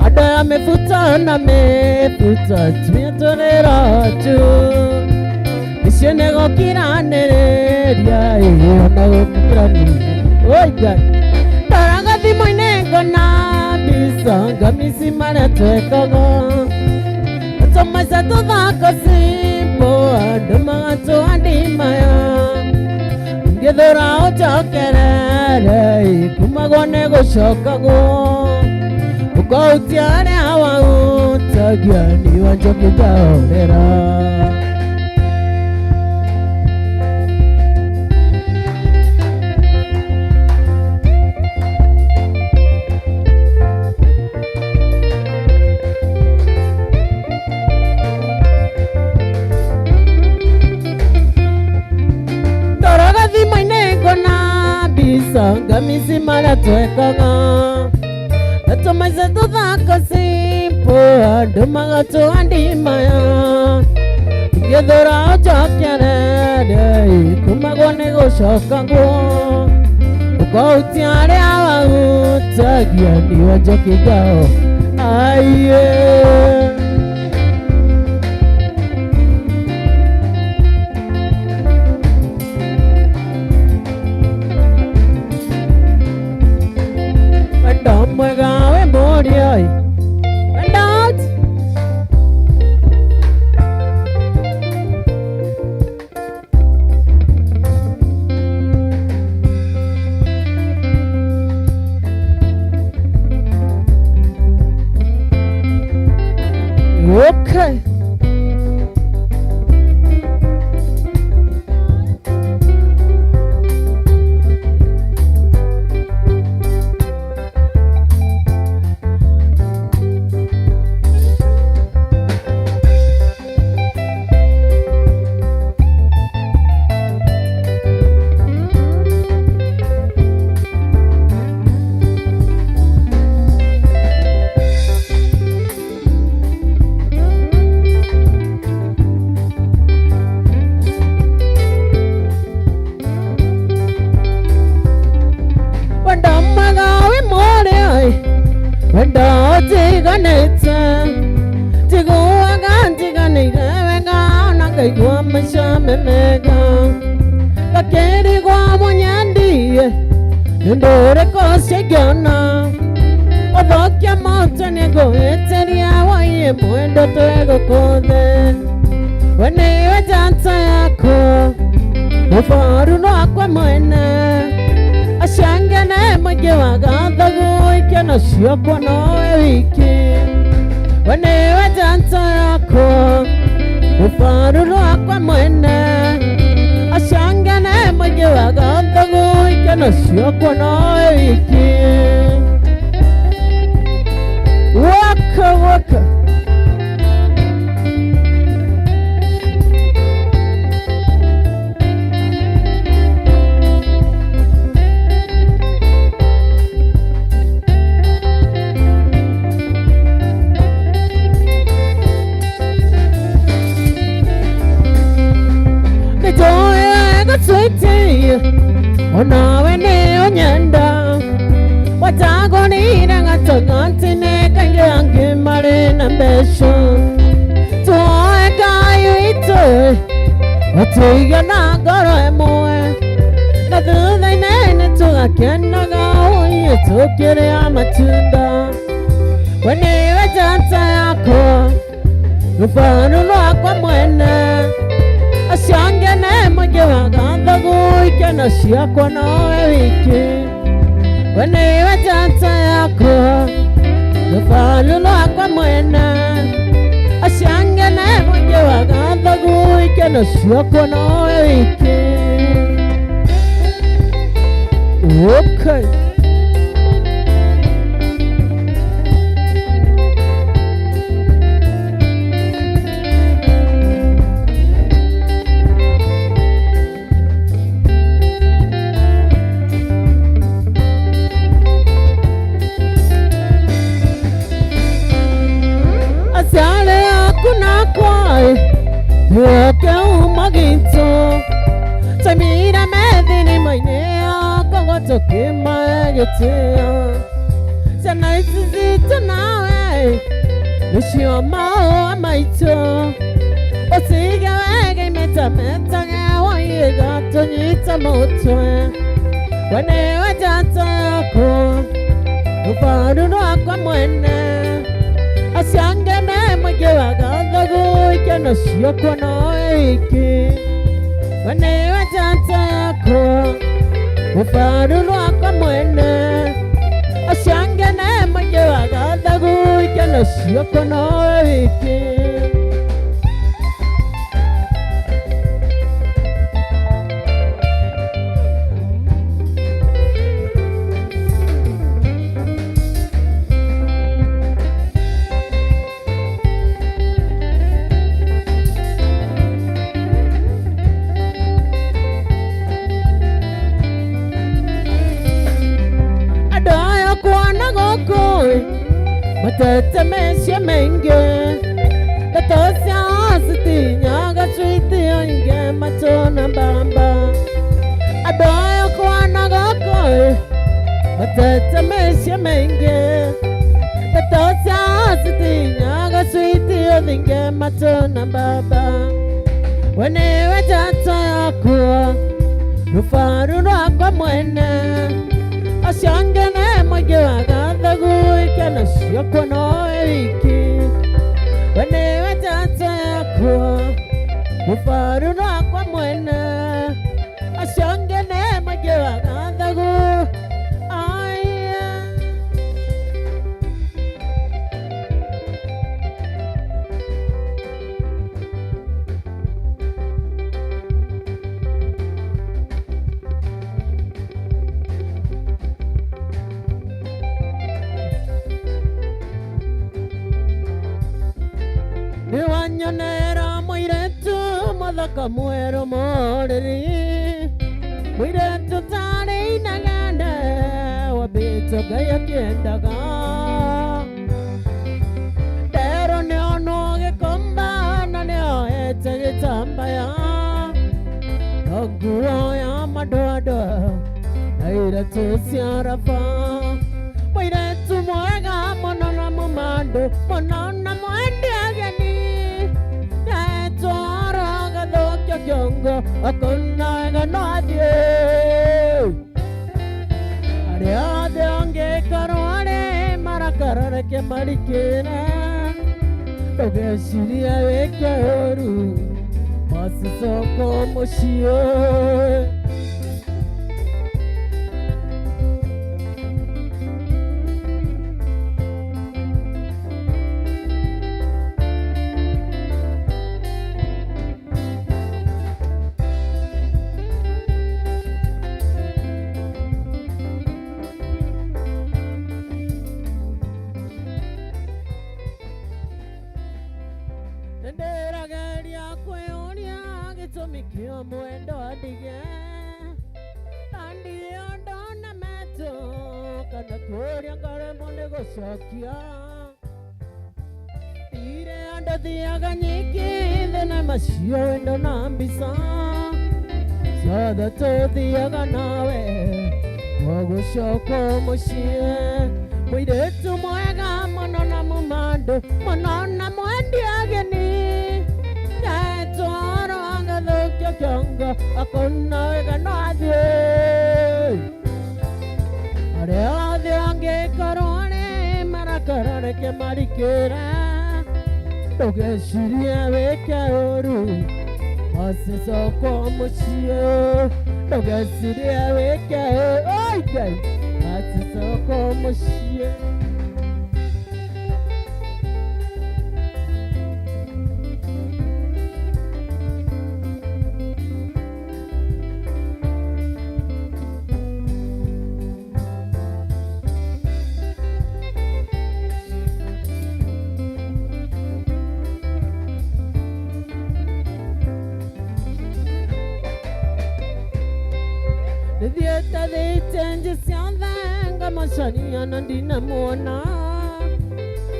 Andu ya mifuta na mifuta, tumia turira tu. Icio ni gukiraniriria, ii, ona gukiraniriria. Oi, Ngai. Ndoraga thimu-ini ngona mbica, ngamisi maria twekaga. Tumaica tuthaka simple, andu magatwa ndimaya. Ngithura ucokerere, kumagwo ni gucokagwo. Ukautia aria wautagia, niwe njoki ngaorera. Ndoraga thima-ini ngona mbica, ngamisi maria twekaga. Na tumaica tuthaka simple, andu magatwa ndimaya. Ngithura ucokerere, kumagwo ni gucokagwo. Ukautia aria wautagia, niwe njoki ngao. Aiye. Wendo mwega wi muria ii. Wendo out. Okay. Wenda utiganite, njiguaga njiganire wega, na ngaigua maica me mega. Ngakirigwa munyendie, ni ndu iriku cingiona? Uthukia mautu ni ngwitiria, wai mwendo twigukuthe. We niwe njata yakwa, ufaru nwakwa mwene. Acio angi ni mwingi wa gathagu, ikeno ciakwa nowe wiki. We niwe njata yakwa, ufaru nwakwa mwene. Acio angi ni mwingi wa gathagu, ikeno ciakwa nowe wiki. Waka, waka. Nijui wega sweetie, onawe ni unyenda. Watagunire gatagati ni kaingi angi mari na mbeca. Tuoe Ngai witu, utuige na ngoro imwe, na thutha-ini nitugakenaga uyu tukiria matunda. We niwe njata yakwa, rufaru rwakwa mwene. Acio angi ni mwingi wa gathagu, ikeno ciakwa nowe wiki. We niwe njata yakwa, rufaru rwakwa mwene. Acio angi ni mwingi wa gathagu, ikeno ciakwa nowe wiki. Okay. Aciari aku nakwa i, nioke uma gitu. Twaimire methini mainia kogo tukimae gitio. Ciana ici citu nawe nicio maua maitu. Utige wega imetametage, waiga tunyite mutwe. We niwe njata yakwa, rufaru rwakwa mwene. Acio angi ni mwingi wa gathagu, ikeno ciakwa nowe wiki. We niwe njata yakwa, rufaru rwakwa mwene. Acio angi ni mwingi wa gathagu, ikeno ciakwa nowe wiki. Andu aya kwana guku matete mecio maingi, ndeto ciao citinyaga cwiti oinge matu na mbamba. Andu aya kwana guku matete mecio maingi, ndeto ciao citinyaga cwiti uthinge matu na mbamba. We niwe njata yakwa, rufaru rwakwa mwene. Acio angi ni mwingi wa gathagu, ikeno ciakwa nowe wiki. We niwe njata yakwa, rufaru rwakwa mwene. Acio angi ni mwingi wa gathagu. Aya. Niwanyonera mwiritu muthaka mweru muriri, mwiritu utari inegene, wambite Ngai akiendaga. Ndero nionwo gikomba na nioete gitambaya, na nguo ya madoadoa na iratu cia raba. Mwiritu mwega mono na mumandu mono na mwendi ageni. Yaetwa oro agathokio kiongo, akona wega no athie. Aria othe ongi karware marakara reke marikire. Ndugecirie wike uru, basi coka mucii. Ndirageria kwiuria gitumi kia mwendwa ndige, na ndio ndona meto kana kuuria ngaremwo ni gucokia. Ire andũ thiaga nyiki thĩ na macio wendo na mbica, ciothe tũthiaga nawe, twagucoka mũciĩ. Mũirĩtu mwega mũno na mũmandu mũno na mwendi ageni, nyaetwo oro agathũkia kĩongo, akona wega no athiĩ. Aria othe angi karware marakara reke marikire. Ndugecirie wike uru, basi coka mucii. Ndugecirie wike uru, oi Ngai, basi coka mucii. Ndithiite thitĩnji cionthe, ngamacaria na ndinamwona.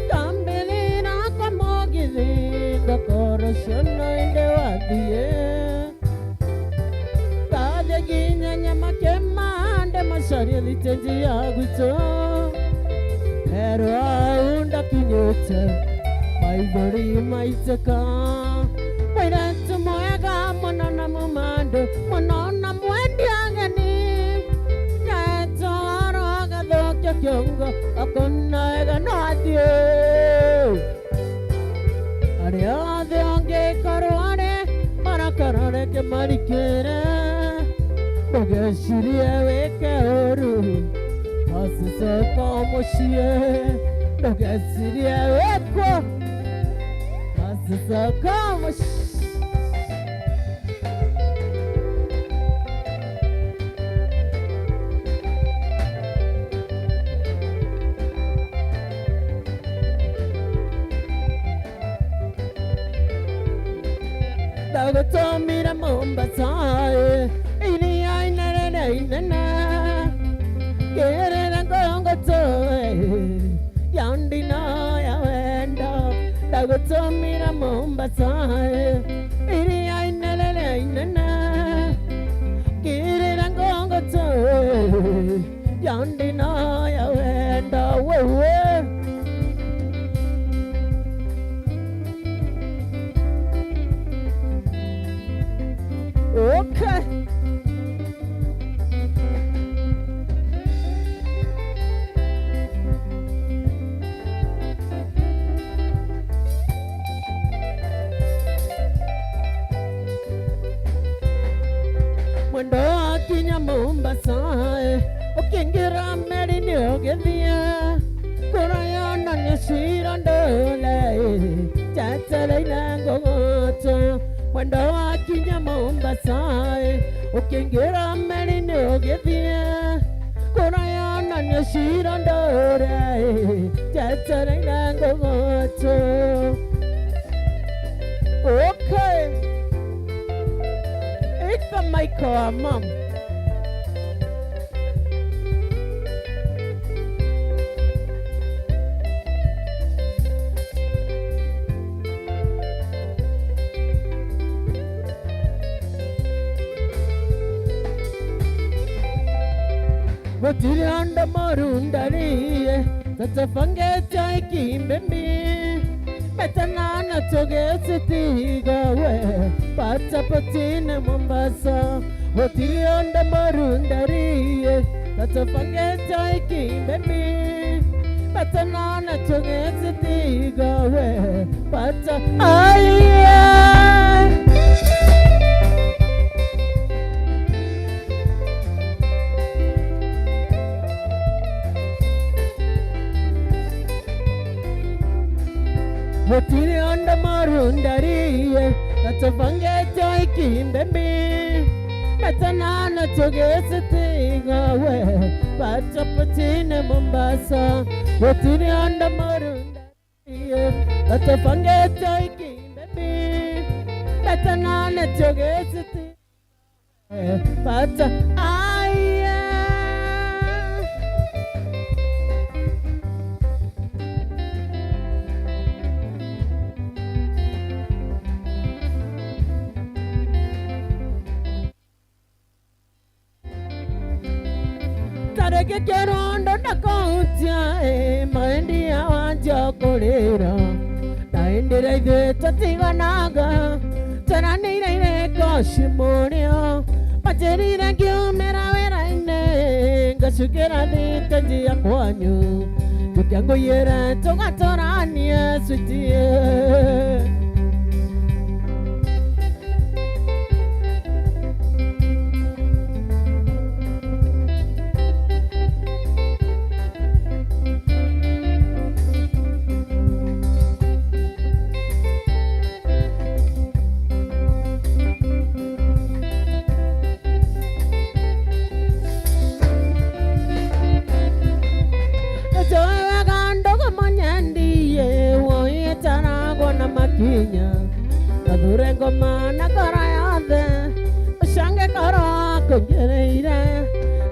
Ndambithira kwa mugithi, ngakorocio no indi wathie. Ndathie nginya Nyamakima, ndimacarie thitĩnji ya gwitu. Erwa au ndakinyite, maithori maitika. Mwiritu mwega mono na mumandu mono na mwendi ageni, nyaetwo oro agathukia kiongo, akona wega no athie. Aria othe angi karware marakara reke marikire. Ndugecirie wike uru, basi coka mucii. Ndugecirie wikwe, basi coka mucii. Ndagutumire Mombasa, eh, iria inene na inene. Ngirira ngongoto, eh, ya ndino ya wendo. Ndagutumire Mombasa, eh, iria inene na inene. Ngirira ngongoto, eh, ya ndino ya wendo, wewe. Okay. Mwendo wakinya Mombasa, eh, ukiingira meri ni ugithie. Kura yonania cira ndure, eh, jetereire ngugutu. Mwendo wakinya Mombasa, eh, ukiingira meri ni ugithie. Kura yonania cira ndure, eh, jetereire ngugutu. Okay. Ika Michael wa mam. Gutiri andu moru ndarie, tatubangite iki mbi. Mbeta na na tugicitiga we, passport-ini Mombasa. Gutiri andu moru ndarie, tatubangite iki mbi. Mbeta na na tugicitiga we, passport. Aiye. Gutiri andu moru ndarie, tatubangite iki mbi. Mbeta na na tugicitiga we, passport-ini Mombasa. Gutiri andu moru ndarie, tatubangite iki mbi. Mbeta na na tugicitiga Bata, aiye. Tareke kirondo ndakotia, eh, maendi ya wanja kurira. Na indi ria ithui tutiganaga, twaranire ireko cimurio. Manjirire ngiumira wira-ini, ngacukira thiteji ya kwanyu. Jukia nguiyire tugaturanie, sweetie. Nijui wega ndugu munyendie, woi itaragwa na makinya. Athure ngoma na ngoro yonthe, ucange koro akungiriire,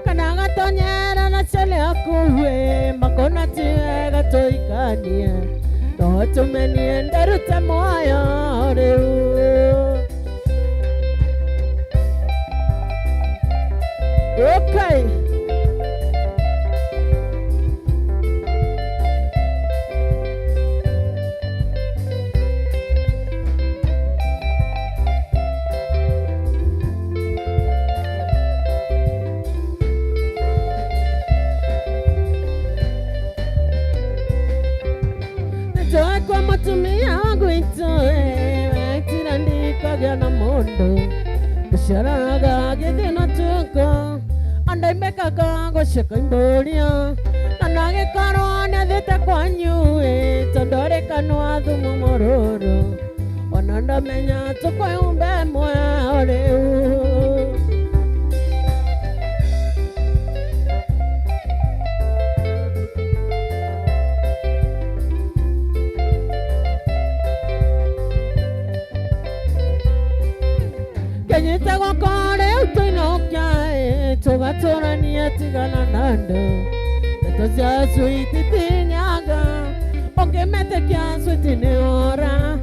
kana agatonyera na ciele akue, makona ti wega tuikanie, no tumenie nderute mwoyo riu. Okay. Nijui kwa mutumia wa gwitu, eh, wetira ndikagia na mundu. Guciaraga githina tuko, andu imbikaga guceka imburia. Na nagikorwo niathite kwanyu, eh, tondu ari kanwa thumu mururu. Ona ndamenya tukwiyumba imwe o riu. Kenyite gwakwa riu tuinokia, ii, tugaturania tigana na andu. Ndeto cia sweet itinyaga. Ungimetikia sweet ni ora,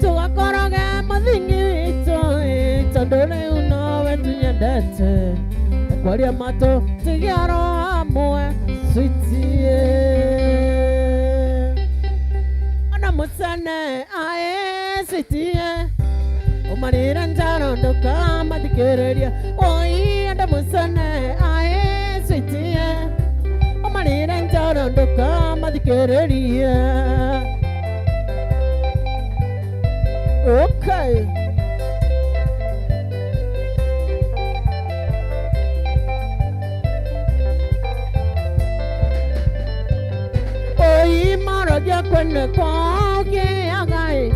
tugakoroge muthingi witu, ii, tondu riu nowe tunyendete. Kwaria matu tigioro amwe, sweet, ii. Ona mucene, ae, sweet, ii. Umarire njaro nduka mathikiririe. Oi, enda mucene, ae, sweet, ii. Umarire njaro nduka mathikiririe. Okay. Oi, maragia kwene kwa ukiaga, ii.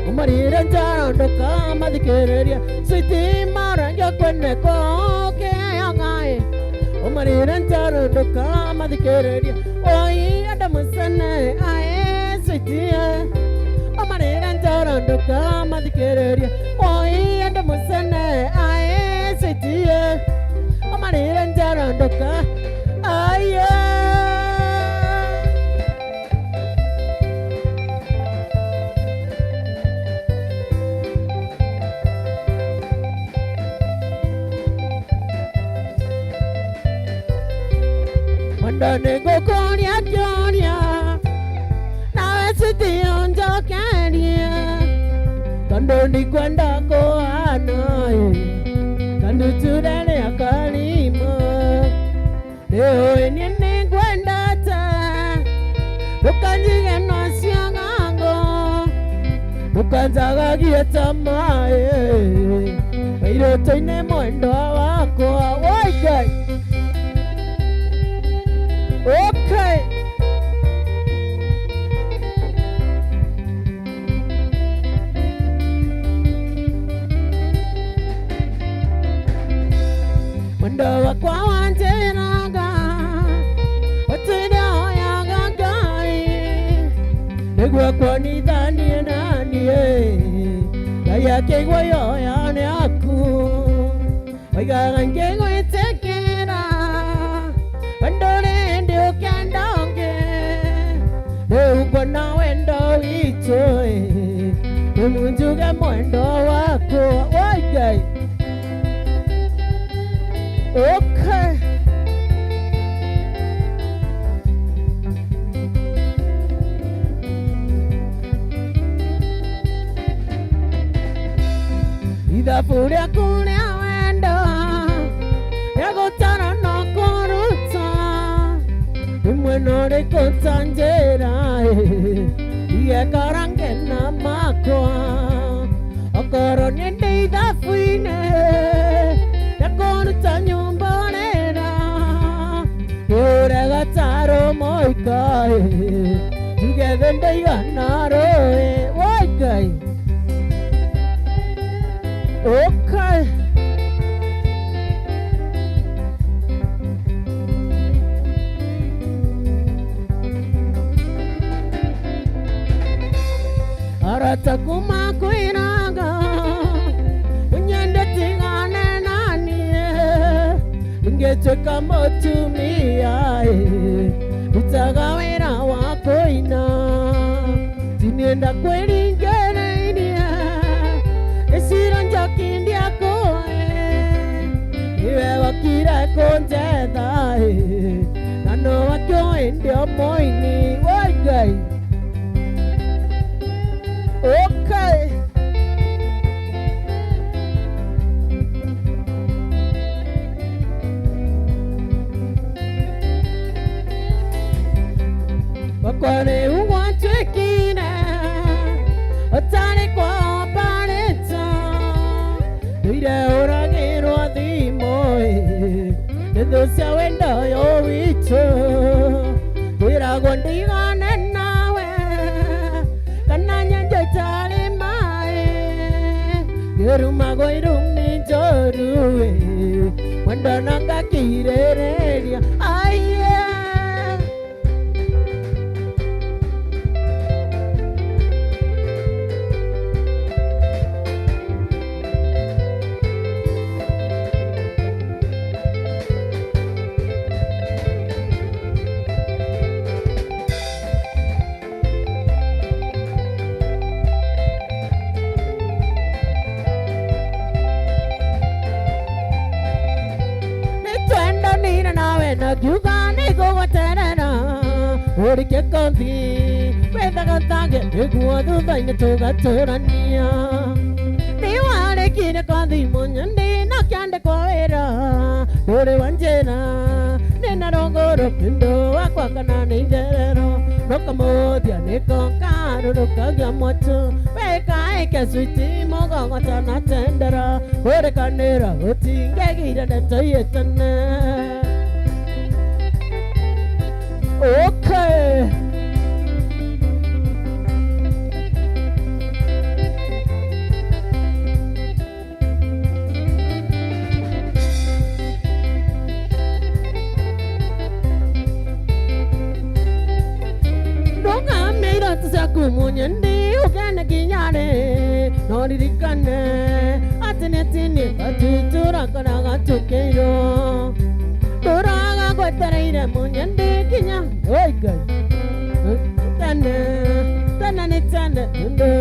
Umarire njaro nduka mathikiririe. Sweet, maragia kwene kwa ukiaga, ii. Umarire njaro nduka mathikiririe. Oi, enda mucene, ae, sweet, ii. Umarire njaro nduka mathikiririe. Oi, enda mucene, ae, sweet, ii. Umarire njaro nduka. Aye. Ndo ningukuria kiuria, nawe sweetie unjokerie. Tondu ndikwenda kuana, eh, tondu turere akarimo. Riu ni ningwendete, ndukanjige na ciagango, ndukanjagagie tamaa, eh, wairoto-ini mwendwa wakwa. Woi Ngai. Okay. Mwendwa wakwa wanjiraga, utire oyaga Ngai, niguo kwonithanie nanie, Ngai akigwa yoyane aku. Waigaga ngigwitikira, we nduri indi ukenda ungi. Riu ngona wendo witu, ii, riu njuge mwendo wakwa. Woi Ngai. Okay. Ithabu riaku ria wendo, ria gutara na kuruta, rimwe no rikuntanjira, ii, igekara ngena makwa. Okorwo ni ndi ithabu-ini ria kuruta nyomba urira, Ure gataro moika, eh, njuge thi ndaigana rui, woi Ngai. Okay. Arata kuma kwiraga, unyende tigane nanie. Ngituika mutumia, ii, ndutaga wira wa kuina. Tinienda kwiringiriria, icira njoki ndiakue. Niwe wokire kunjetha, ii, na no wakio indi o muini. Woi Ngai. Okay. Bakwa riu gwatuikire, utari kwa operator. Ndwire uragirwa thimu, ii, ni thu cia wendo uyu witu. Ndwiragwo ndigane nawe, kana nyenje itari mai. Ngirumagwo irumi njoru, ii, mwendo na ngakiririria. Aiye. Nitwendanire nawe na ngiuga nigugweterera. Urikie kothi, withagathange niguo thuthaine tugaturania. Ni warikire kothi munya ndi na kiandikwa wira, nduri wa njira, ni na runguru kindu wakwa kana ni njerero. Nukamuthia niko karurukagia mwatu, wekaike switi mugongo tanatendera. Kurikanira gutingegira ndeto ii tene. Okay. Ndungamia iroto ciaku munye ndi ugene kinya ri, no ririkane ati ni tini batu turakoraga tukiirwo. Turaga gwetereire munye ndi kinya, oi Ngai. Tene, tene ni tene, ndi.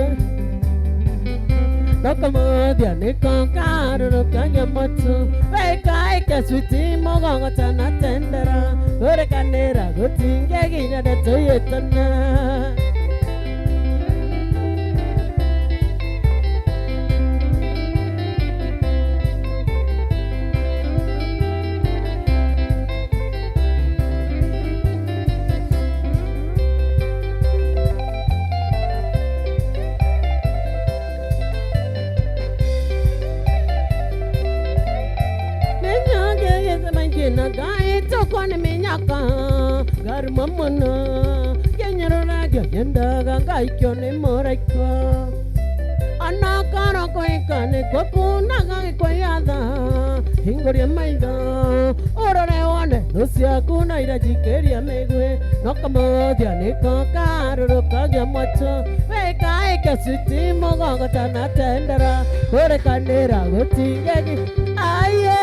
Ukamuthia niko karurukagia mutu, wekaika switi mugongo tana tendera, urekanira gutingia kinya ndeto yitana. Minyaka igite maingina ngaitokwa ni minyaka, ngaruma mono, ngenyereragia nyendaga ngaikio ni muraika. Ona koro kwika nikwo kunaga gikwiyatha, hinguria maitho, urore wone thu ciaku na iria jikiria migwi, no kamuthia niko karurukagia mutu, wekaika switi mugongo tana tendera, urekanira gutingegi. Aye.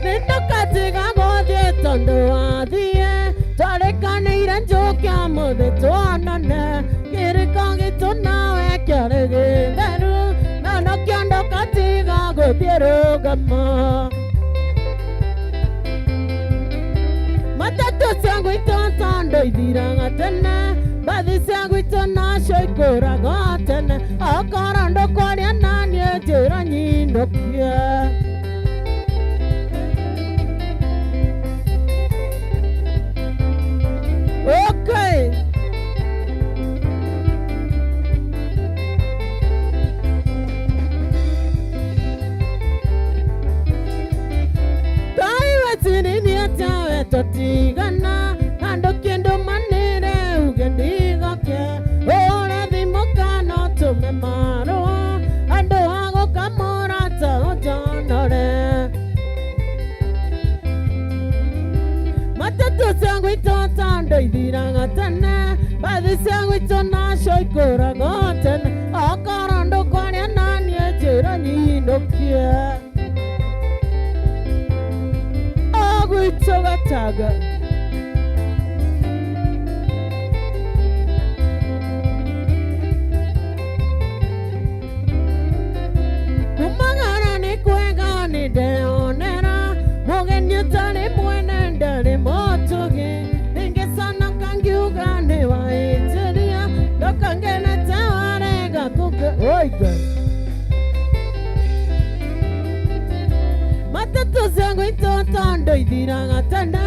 Ni ndukatiga guthii tondu wathii, twarikaniire njukia muthi twonane, kiriko gitu nawe kiari githeru, na nikio ndukatiga guthii rugama. Matatu cia gwitu tondu ithiraga tene, mbathi cia gwitu nacio ikuraga tene, okorwo ndukwaria nani njira nyindukie. Okay. Ngai we tini ni atia we tutigana, andu kindu manire uge ndigoke, ure thimu kana utume marua, andu a gukamura ta ujonore. Matatu cia gwitu tondu ithiraga tene, mbathi cia gwitu nacio ikuraga tene, okorwo ndukwaria nani njira nyindukie. O gwitu Gataga. Kumagara ni kwega ni ndeonera, mugeni utari mwene ndari mutugi. Ningiconoka ngiuga ni waitiria, ndoka ngenete warega kuga. Oi Ngai. Matatu cia gwitu tondu ithiraga tene,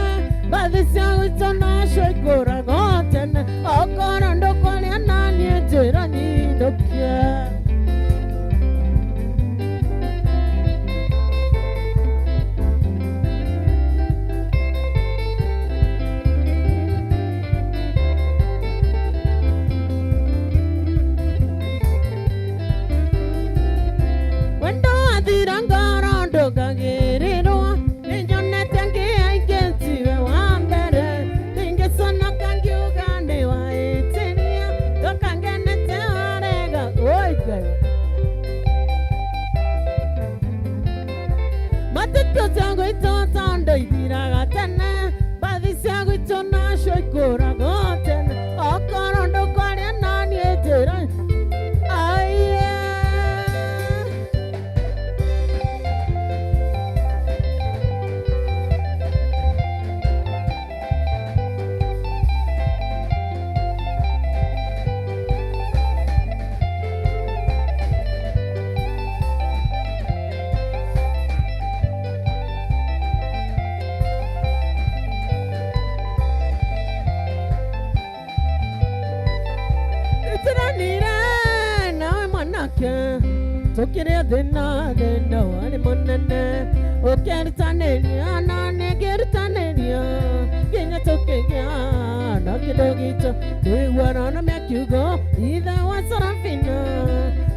mbathi cia gwitu nacio ikuraga o tene, okorwo ndukwaria nani njira nyindukie. Wendo wathira ngoro ndungagirirwa, ninyonete ngia ingi tiwe wa mbere, ningiconoka ngiuga ni waitiria, ndoka ngenete warega. Oi Ngai. Matatu cia gwitu tondu ithiraga tene, mbathi cia gwitu nacio ikuraga o tene, okorwo ndukwaria nani njira. Aiye. Itiranire nawe mwanake, tukiria thina, thina wari munene. Ukiritaniria na nikirutaniria, kinya tukigia na kindu gitu. Twiguana na mia kiugo, ithe wa Sarafina,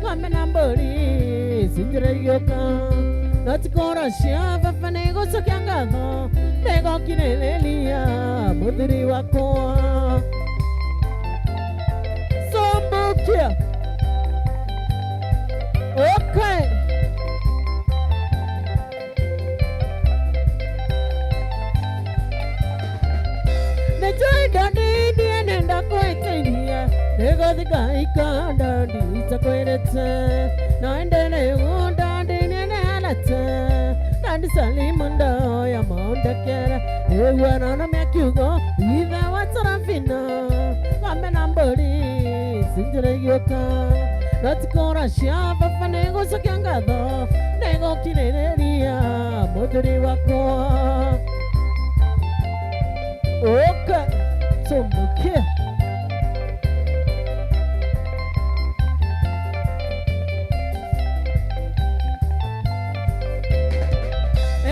ng'ombe na mburi cinjire igiuka. Na tikorocia baba ni gucokia ngatho, ni gokiririria muthuri wakwa. Sombokia. Nigothika ikanda ndicha kwirite, na indi nigu ndandi nineelete, ndandi Salimu ndoya maundekere, niguo nanamia kiugo, ithe wa Sarafina, ng'ombe na mburi, cinjira igiuka, na tikura cia baba nigucokia ngatho, nigukiririria muthuri wakwa. Uka, tumbukia.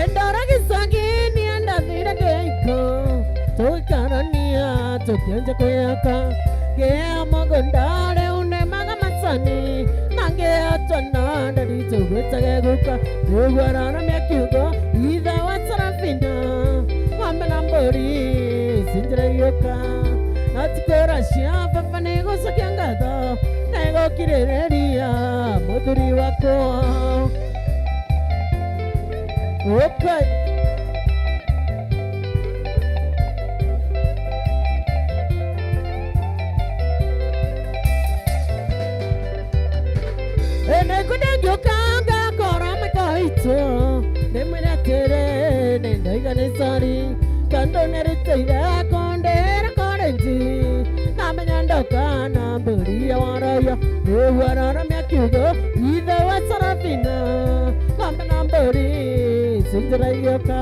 Endora gicagini andathire ngeiko, tugikarania tukienja kwiaka, ngea mugunda riu nemaga macani, na ngea twana ndari tugwitage guka, niguo araramia kiugo, ithe wa Sarafina, ng'ombe na mburi cinjira igiuka, na tikura cia baba nigucokia ngatho, nigukiririria muthuri wakwa. Okay. Ene kuda ngiuka ngakora mikoito, nimwire atiri, nindoiga ni sori, tondu niriteire kundira korenji, namenya ndoka na mburi ya waroyo, niguo araramia kiugo, ithe wa Sarafina, ng'ombe na mburi cinjira igiuka,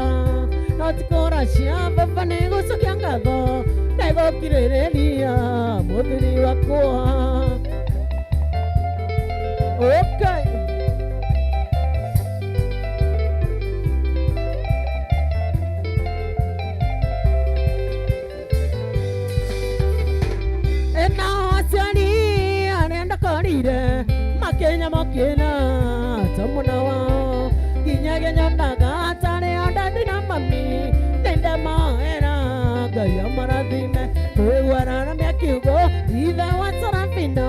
no tikura cia baba nigucokia ngatho, nigukiririria muthuri wakwa. Okay. Ena aciari aria ndakorire makinyamukira ta mwana wao, nginyagia nyonaga atari o ndandi na mami, nindemaera Ngai amarathime. Kwigua araramia kiugo, ithe wa Sarafina,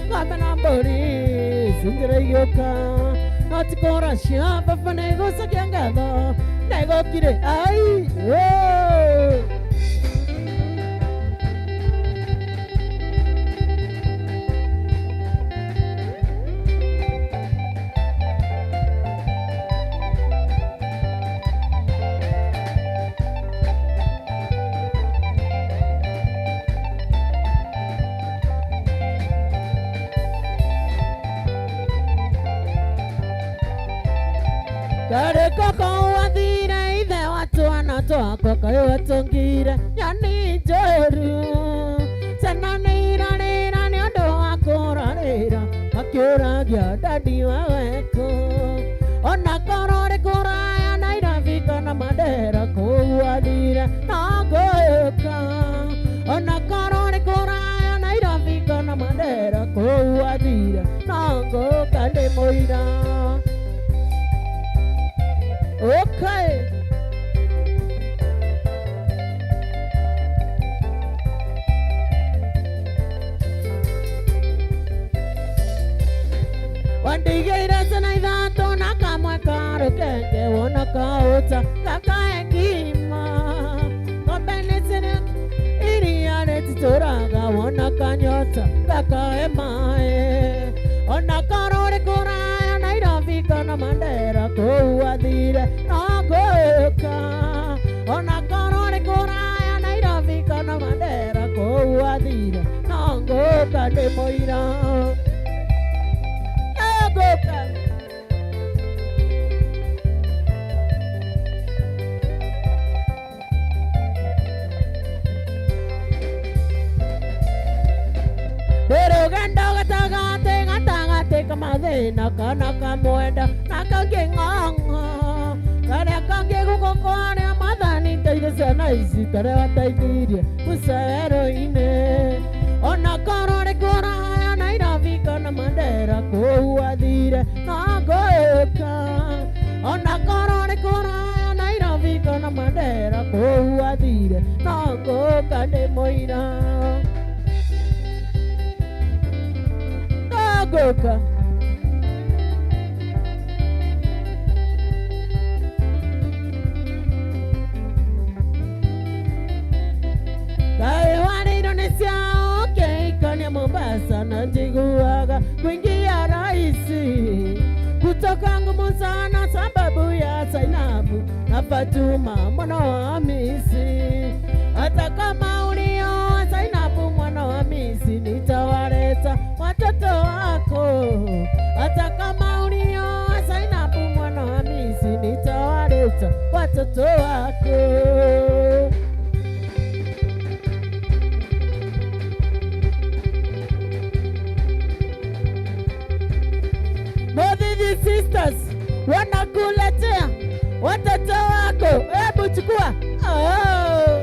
ng'ombe na mburi cinjira igiuka, no tikura cia baba nigucokia ngatho, nigukire ai, woo. Kariko kau wathire, ithe wa twana twakwa kayo watungire nyoni njuru. Ciana ni irarira ni undu wa kurarira, makiuragia ndandi wa weko. Ona korwo ri kuraya Nairobi kana Mandera, kuu wathire no nguka. Ona korwo ri kuraya Nairobi kana Mandera, kuu wathire no nguka ndi muira. Okay. Wandigiire ciana ithatu na kamwe ka rukenge, wona kauta gakae ngima. Ng'ombe ni ciri iria ritituraga, wona kanyota gakae maĩ. Ona korwo ri kuraya Nairobi kana Mandera, kuu wathire no nguka. Ona korwo ri kuraya Nairobi kana Mandera, kuu wathire no nguka ndi muira. No nguka. Ndi rugendo gatagati, gatagati ka mathina kana ka mwenda na kangi ng'ong'o. Karia kangi guku kwaria mwathani, nteithia ciana ici taria wateithirie Musa werũ-inĩ. Ona korwo ri kuraya Nairobi kana Mandera, kuu wathire no nguka. Ona korwo ri kuraya Nairobi kana Mandera, kuu wathire no nguka ndi muira. No nguka. Kaĩ warĩirwo nĩ ciao ũkĩikania Sana njiguaga kuingia rahisi kutoka ngumu sana sababu ya Zainabu na Fatuma mwana wa Hamisi. Hata kama ulioa Zainabu mwana wa Hamisi, nitawaleta watoto wako. Hata kama ulioa Zainabu mwana wa Hamisi, nitawaleta watoto wako. Muthithi Sisters wanakuletea watoto wako. Hebu chukua. Oh.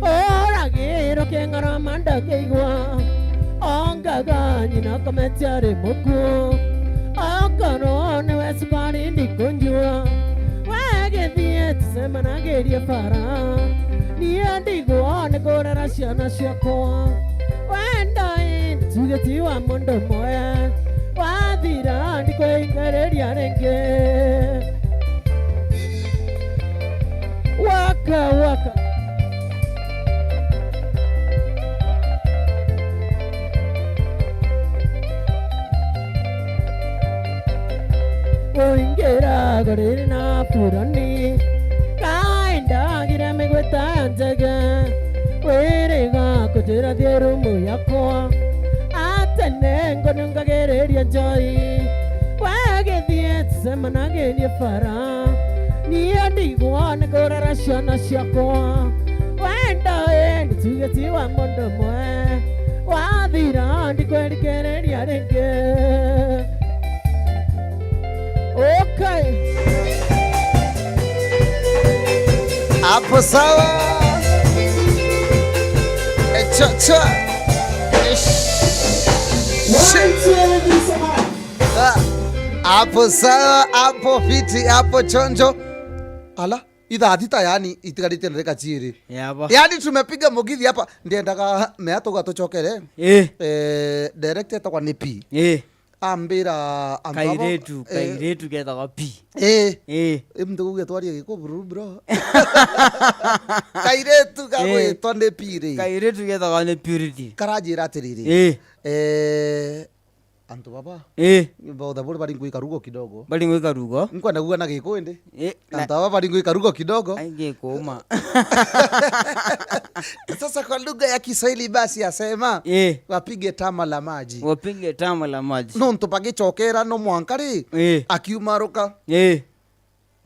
Uragirwo king'arama ndakigwa, ongaga nyina akometia ari mukuu. Okorwo niwe cukari ndikunjua, we githie tucemanagirie bara. Nie ndigwa ni kurera ciana ciakwa. Wenda indi tuge ti wa mundu mwe, wathira ndikwingiriria ringi. Waka, waka. Uingira goriri na furoni, kaindagire migweta ya njege, wiriga kujira thierumu yakwa, atene ngonungagiriria njoi, wegithie tucemanagirie bara, nie ndigwa ni kurera ciana ciakwa, wenda indi tuge ti wa mundu mwe, wathira ndikwirikiriria ringi. Okay. Hapo sawa. Eh, cha, cha. Eh, sh-, shit. Ah, hapo sawa, hapo fiti, hapo chonjo. Ala, ithaa thita yani itigarite ndarika ciiri. Yaba. Yani tumepiga mugithi hapa, ndiendaga mea tuga tucokere. Eh. Eh, director etagwa ni P. Eh. Ambira antu abo, kairitu, eh, kairitu getagwa P. Eh. Eh. Eh, muntu kuuga twarie Gikuyu bro, bro. Kairitu, eh, gagwitwa ni P ri. Kairitu getagwa ni Purity. Karajira atiriri. Eh. Eh, antu baba. Eh. Botha buri bari ngui karugo kidogo. Bari ngui karugo. Nkwenda kuuga na Gikuyu ndi. Eh, na antu aba bari ngui karugo kidogo. Ai, gikuma. Sasa kwa lugha ya Kiswahili basi asema, eh, wapige tama la maji. Wapige tama la maji. Nontu bagicokera no mwanka ri, eh, akiumaruka. Eh.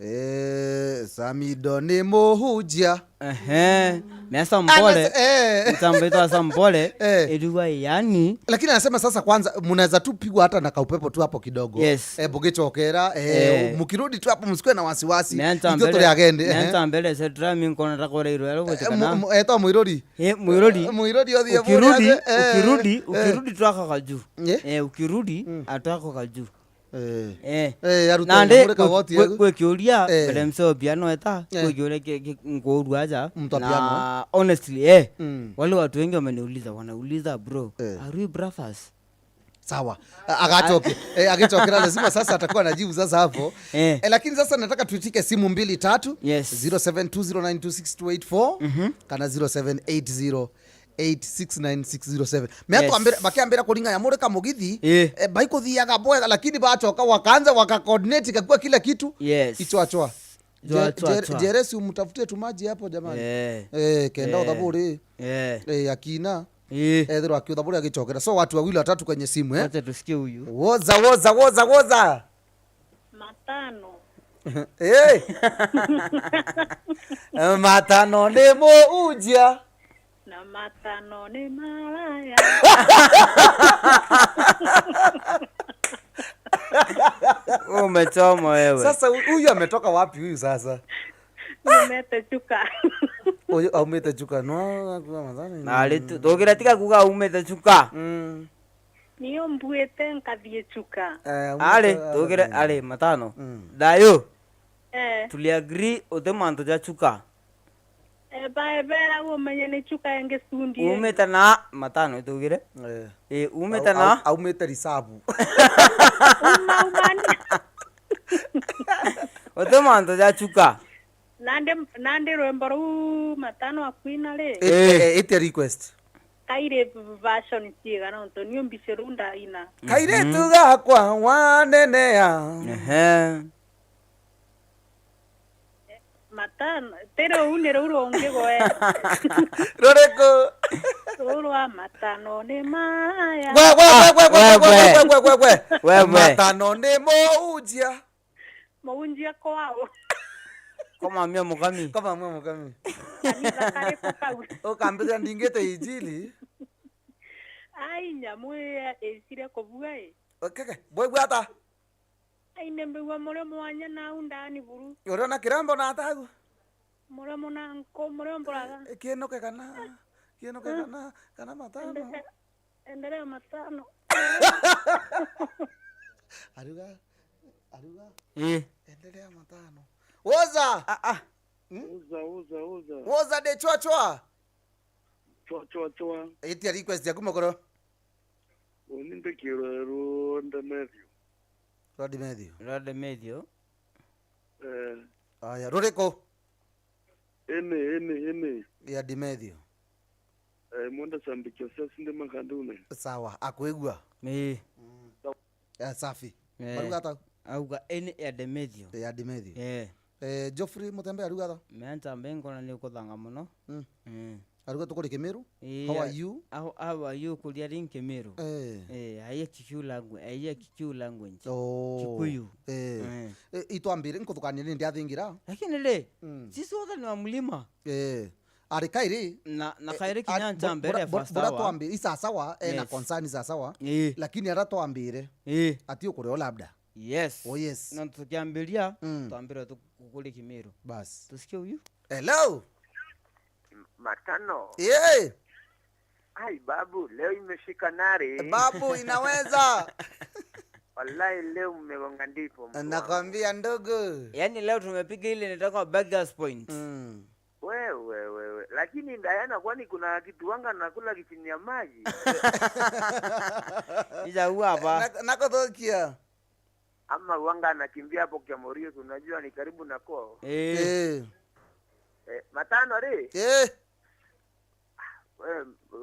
Eh, Samido ni muhunjia. Ehe. Ni Sampole. Anas-, eh. Ntambo itwa Sampole. Eh. Irua yani. Lakini anasema sasa kwanza, mnaweza tu pigwa hata na kaupepo tu hapo kidogo. Yes. Eh, bugicokera, eh, eh, mukirudi tu hapo msikuwe na wasiwasi. Ithuĩ tũrĩ agende, eh. Ntambe, et cetera, mi nkona ta kora irua rero, eh, gwitikana. Mu-, mu-, etwa Muiruri. Eh, Muiruri. Eh, Muiruri othie. Ukirudi, eh, ukirudi, eh, ukirudi twaka kaju. Eh? Eh, ukirudi, mm, atwako kaju. Eh. Eh. Eh, aruta nandi nyamurika gwe-, woti gwe-, yaku. Gwe kiuria, eh, mbere mseo piano eta, eh, gwe kiuria ki-, ki-, nkuurua aja. Mtu wa piano. Na honestly, eh, mm, wale watu wengi wameniuliza, wanauliza, "Bro, eh, are we brothers?" Sawa. A-, agachoke. Eh, agichokera lazima sasa atakuwa anajibu sasa hapo. Eh. Eh, lakini sasa nataka tuitike simu mbili tatu. Yes. Zero seven two zero nine two six two eight four, mhm, kana zero seven eight zero eight six nine six zero seven. Mea, yes, twambire, bakiambira kuringa ya muri kamugithi, eh, eh, baikuthiaga bwega, lakini bachoka, wakaanza waka coordinate, ikakua kila kitu. Yes. Ichwachwa. Chwa, je-, chwa, je-, chwa. Jeresi, umtafutie tu maji hapo jamani. Eh. Eh, kenda, eh, uthaburi. Eh. Eh, akina. Eh. Ethirwa akiuthaburi agichokera. So watu wawili watatu kwenye simu, eh? Wacha tusikie huyu. Woza, woza, woza, woza. Matano. Eh. Matano ni muhunjia. Na matano ni malaya. Umechoma wewe. Sasa hu-, huyu ametoka wapi huyu sasa? Aumite Chuka. Uyu aumite Chuka, no, akuga matano. Na ari tu, tugira tiga kuga aumite Chuka. Mm. Nio mbuite nkathie Chuka. Eh, ari, aumite, tugire, eh, ari, matano. Mm. Thayu. Eh. Tuli agree uti mantu ja Chuka. Eba, ebera umenye ni chuka ya ngesundi. Umite na matano itugire. Eh. Eh, umite Au-, na au-, aumite risabu. Uma, uma ni- Uti mantu ja chuka. Nandi, nandi rwimbo ruu matano akwina ri? Ite, Eh. eh, ite request. Kairi version ciigana nontu niu mbici ruu ndaina. Kairitu Mhm. gakwa wanenea. Ehe. Matano, ti ruu ni ruu rungi gwe. Ruriku? Ruu rwa matano ni maya. Gwe, gwe, gwe, gwe, gwe, Ah, gwe, gwe, gwe, gwe, gwe, gwe, gwe. Gwe, gwe. Matano ni muunjia. Muunjia kwao. Koma mia mukami. Koma mia mukami. Kanitha kariku kau? Ukambithia ndingite injili. Ai, nyamu ii icire kubua i. Keke, bwegua ata? Ai, ni mbigua muri mwanya nau ndani buru. Uriona kirembo na atagu? Muri munanko, muri mburaga. Eh, kienuke kana, kienuke Eh. kana, kana matano. Endelea, endelea matano. Aruga, aruga. Eh. Endelea matano. Woza! Ah, ah. Hmm? Woza, woza, woza. Woza de chwa chwa. Chwa, chwa, chwa. Itia request yaku mukuru. Uni ndikirwe rwa Demetrio. Rwa Demetrio. Rwa Demetrio. Eh. Aya, ruriku? Ini, ini, ini. Ya Demetrio. Eh, mwenda sambikio cia cindi makandune. Sawa, akwigua. Ii. Mm. Eh, safi. Eh. Maruga ata? Auga ini ya Demetrio. Ya Demetrio. Eh. Eh, Geoffrey Mutembe aruga ata? Mea ntambe nkona ni ukuthanga muno. Mm. Mm. Aruga tukuri Kimiru? Ii, How are you? How, how are you? Kuria ring Kimiru. Eh. Eh, I hear Kikuyu language, I hear Kikuyu language. Oh. Kikuyu. Eh. Eh. Eh, itwambire, nkuthukania ni ndiathingira. Lakini ri, Mm. sisi wote ni wa mlima. Eh. Ari kairi, Na, na eh, kairi ari, kinya bu-, ntambe bura-, ri bura-, first bura hour. Twambi-, i sasawa, eh, na Yes. concern sasawa. Eh. Lakini ara twambire, Eh. ati ukurio labda. Yes. Oh, yes. Na tukiambiria, Mm. twambire tu-, kukuri Kimiru. Bas. Tusikie huyu? Hello. M-, matano. Yeah. Ai, babu, leo imeshika nari. Babu, inaweza. Wallahi, leo mmegonga ndipo, mtu wangu. Nakwambia, ndugu. Yaani, leo tumepiga ile inaitwa beggars point. Mm. Wewe, wewe. Lakini Diana, kwani kuna kitu wanga nakula kichini ya maji? Ija huwa hapa. Na-, nakuthukia. Ama wanga anakimbia hapo Kiamorios, unajua ni karibu na kwao. Eh. Eh. Eh, matano ri? Eh. We,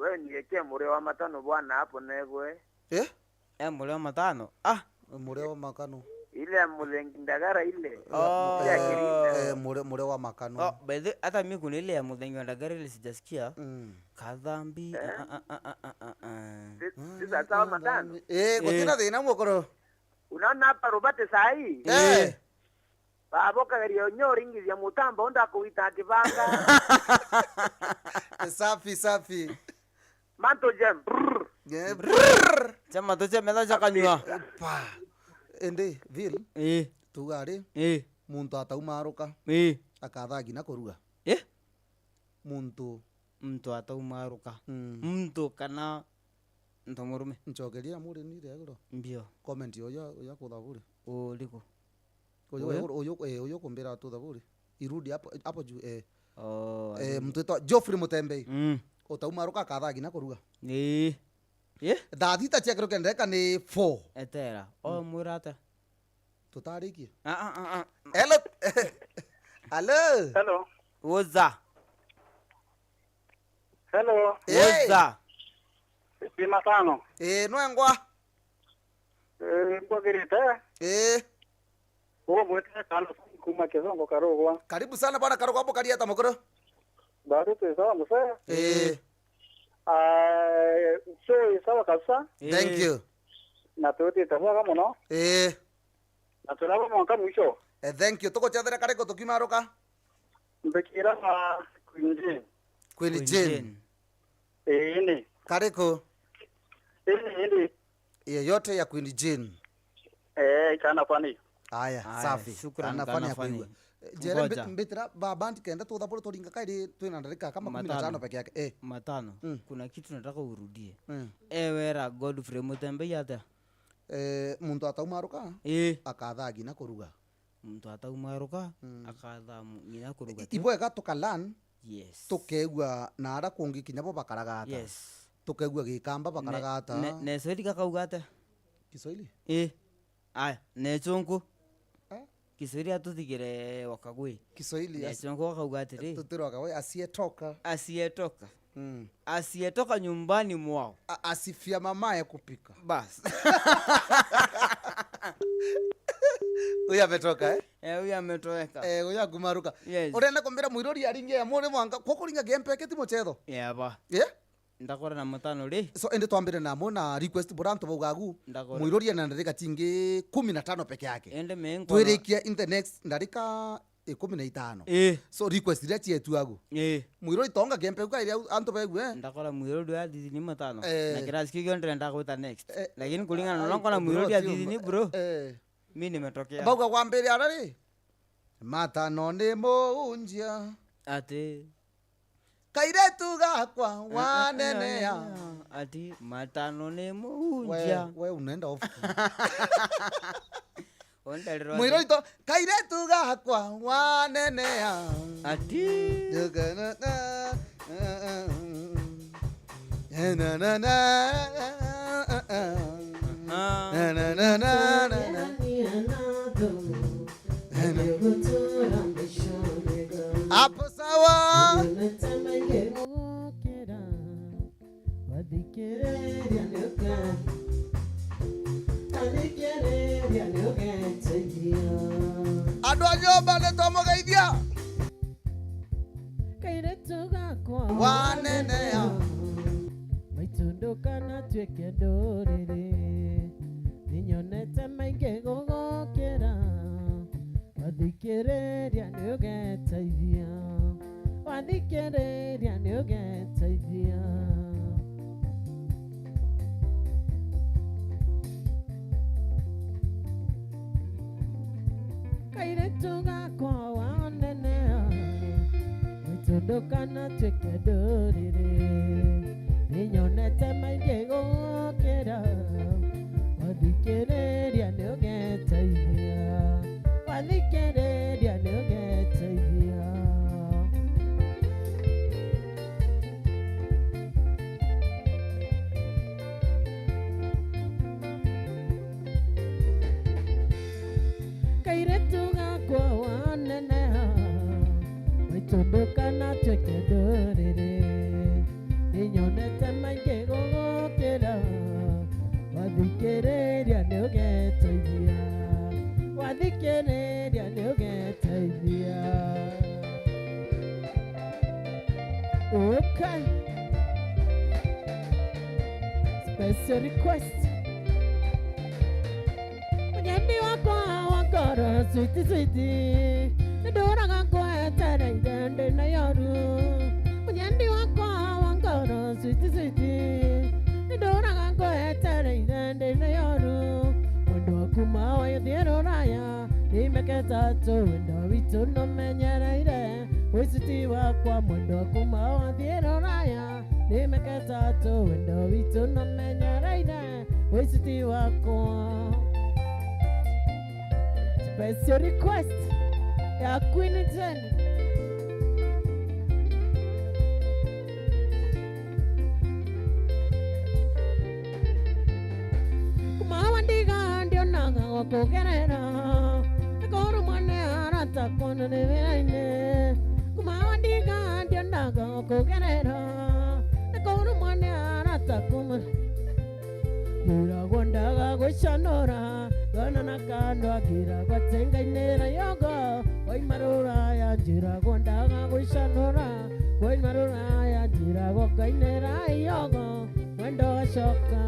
we niwekee murio wa matano bwana hapo negwe. Eh? Eh, murio wa matano? Ah. Murio wa makano. Ile ya Muthengi Ndagara ile. Oh. Ya Kirina. Eh, murio, murio wa makano. Oh, by the way, hata mimi kuna ile ya Muthengi wa Ndagara ile sijasikia. Mm. Kathambi. Eh? Ah, ah, ah. Thi-, thi-, sawa matano. Eh, gutina thina mukoro. Unaona hapa Robert saa hii? Eh. Baba ukageria unyo uringithia mutamba, undi akuwita akibanga. Safi, safi. Mantu jem, brrr. Yeah, brrr. Chama tu chemela chakanywa. Pa. Indi, Vil, Eh. tuga ari, Eh. muntu ataumaruka, Eh. akatha ngina kuruga. Eh? Muntu. Muntu ataumaruka. Mm. Muntu kana ntomurume. Ncokeria muri ni regoro. Mbio. Comment yo ya, ya kuthaburi. Uriku? Uyu, Uyu? uyu, uyu, eh, uyu kumbira tu thaburi. Irudi hapo, hapo juu, eh. Oh, Eh, ari. Mtu witwa Geoffrey Mutembei. Mm. Utaumaruka akatha ngina kuruga. Ii. Eh? Thaa thita cia kiruke ndeka ni four. Etera. O Mm. mwira ata? Tutarikie. Ah, ah, ah, ah. Hello. Hello. Hello. Woza. Hello. Eh. Woza. Ni matano. Eh, nwengwa. Eh, nkwagirite. Eh. Uwe mwete kana kuma Kizongo Karugwa. Karibu sana bwana Karugwa, hapo kariata mukuru. Bado tu sawa mzee. Eh. Ah, show ni sawa kabisa. Thank Eh. you. Na tuti tabuga muno. Eh. Na turaba mwanka mwisho. Eh, thank you. Tukuchethera kariko tukimaruka. Mbikira wa Queen Jane. Queen Queen Jane. Jane. Eh, ini. Kariko. Ini, ini. Yeyote ya Queen Jane. Eh, ikana kwani. Aya, Aya, safi. Shukran, kana fani ya kuigua. Eh, jere mbi-, Ngoja. mbitira ba band kenda tuthabure turinga kairi twina ndarika kama kumi na tano Matano. peke yake. Eh. Matano. Mm. Kuna kitu nataka urudie. Mm. Ewe era Godfrey Mutembei atia? Eh, muntu ataumaruka, Eh. akatha ngina kuruga. Muntu ataumaruka, Mm. akatha mu-, ngina kuruga I-, tu. Ibwega tuka learn, Yes. Tukeegua na ara kungi kinya bo bakaraga ata. Yes. Tukeegua Gikamba bakaraga ata. Ne-, ne-, Nesweli kakauga ata? Kiswahili? Ii. Aya, Nechunku. Eh? Kiswahili atuthigire Wakagwe. Kiswahili as-, Nechunku akauga atiri, tutiro Wakagwe, asiyetoka. Asiyetoka. Mm. Asiyetoka nyumbani mwao. A-, asifia mamaye kupika. Bas. Huyu ametoka, eh? Eh, huyu ametoweka. Eh, huyu akumaruka. Yes. Urenda kumbira Mwiruri aringe ya muri mwanka, kukuringa game peke ti muchetho. Yeah, ba. Yeah? Ndakora na mutano ri? So, indi twambire na amwe na request bura antu bauga agu. Ndakora. Mwiruri ena ndarika tingi kumi na tano peke yake. Indi me nkona. Twirikia in the next ndarika ikumi na itano. Ii. So, request iria cietu agu. Ii. Mwiruri tonga kempe uka iria antu begue. Ndakora Mwiruri athithini mutano. Eh. Na kirasi kiu kio ndenda gwita next. Eh. Lakini kuringana na uria nkona Mwiruri athithini, bro. Eh. Mi nimetokea. Bauga kwambire ara ri? Matano ni muunjia. Ati. Kairetu gakwa, wanenea. Ati, matano ni muunjia. We, we unaenda off key. Ondelero. Mwiruri to, kairetu gakwa, wanenea. Ati. Na, na, na. Na, na, na. Aha. Na, na, na, na, na, na. Hapo sawa. Andu a nyomba, ni twamugeithia. Kairetu gakwa wanenea. Maitu ndukana tuike nduriri. Ninyonete maingi gugukira. Wathikiriria ni ugeteithia. Wathikiriria ni ugeteithia. Kairetu gakwa wanenea, witu ndukana tuike nduriri. Ninyonete maingi gukira, wathikiriria ni ugeteithia. Wathikiriria ni ugeteithia. Kairetu gakwa waneneha, waitu ndukana tuike nduriri. Ninyonete maingi gugukira, wathikiriria ni ugeteithia. Wathikiriria ni ugeteithia. Okay. Special request. Mugendi wakwa wa ngoro, sweet, sweet, ninduraga ngwetereire ndi na yoru. Mugendi wakwa wa ngoro, sweet, sweet, ninduraga ngwetereire ndi na yoru. Mwendwa kuma wathie ruraya, nimeketa tu wendo witu numenyereire. Wiciti wakwa mwendwa kuma wathie ruraya, nimeketa tu wendo witu numenyereire. Wiciti wakwa. Special request ya Queen Jane. Kuma wandiga ndionaga gwa kugerera, nikurumwa ni arata kwona ni wira-ini. Kuma wandiga ndionaga gwa kugerera, nikurumwa ni arata kuma. Njiragwo ndaga gwicanura, ngona na kando akiragwo ati Ngai ni raiogo, waima ruraya. Njiragwo ndaga gwicanura, waima ruraya. Njiragwo Ngai ni raiogo, wendo gacoka.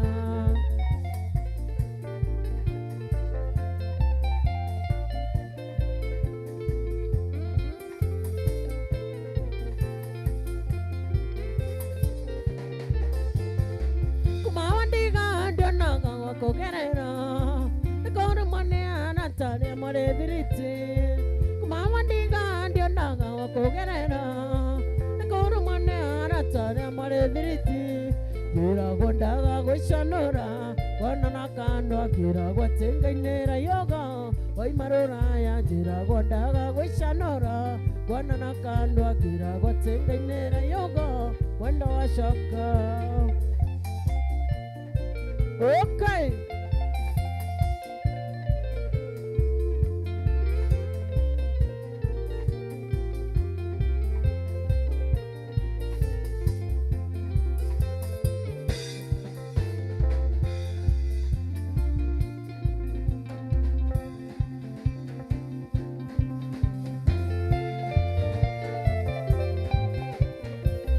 Kuma wandiga ndionaga gwa kugerera, nikurumwa ni arata aria muri thiriti. Kuma wandiga ndionaga gwa kugerera, nikurumwa ni arata aria muri thiriti. Njiragwo ndaga gwicanura, wona na kando akiragwo ati Ngai ni raiogo, waima ruraya. Njiragwo ndaga gwicanura, Bwana nakandwagira gwatengainera yogo, wendo wacoka. Okay.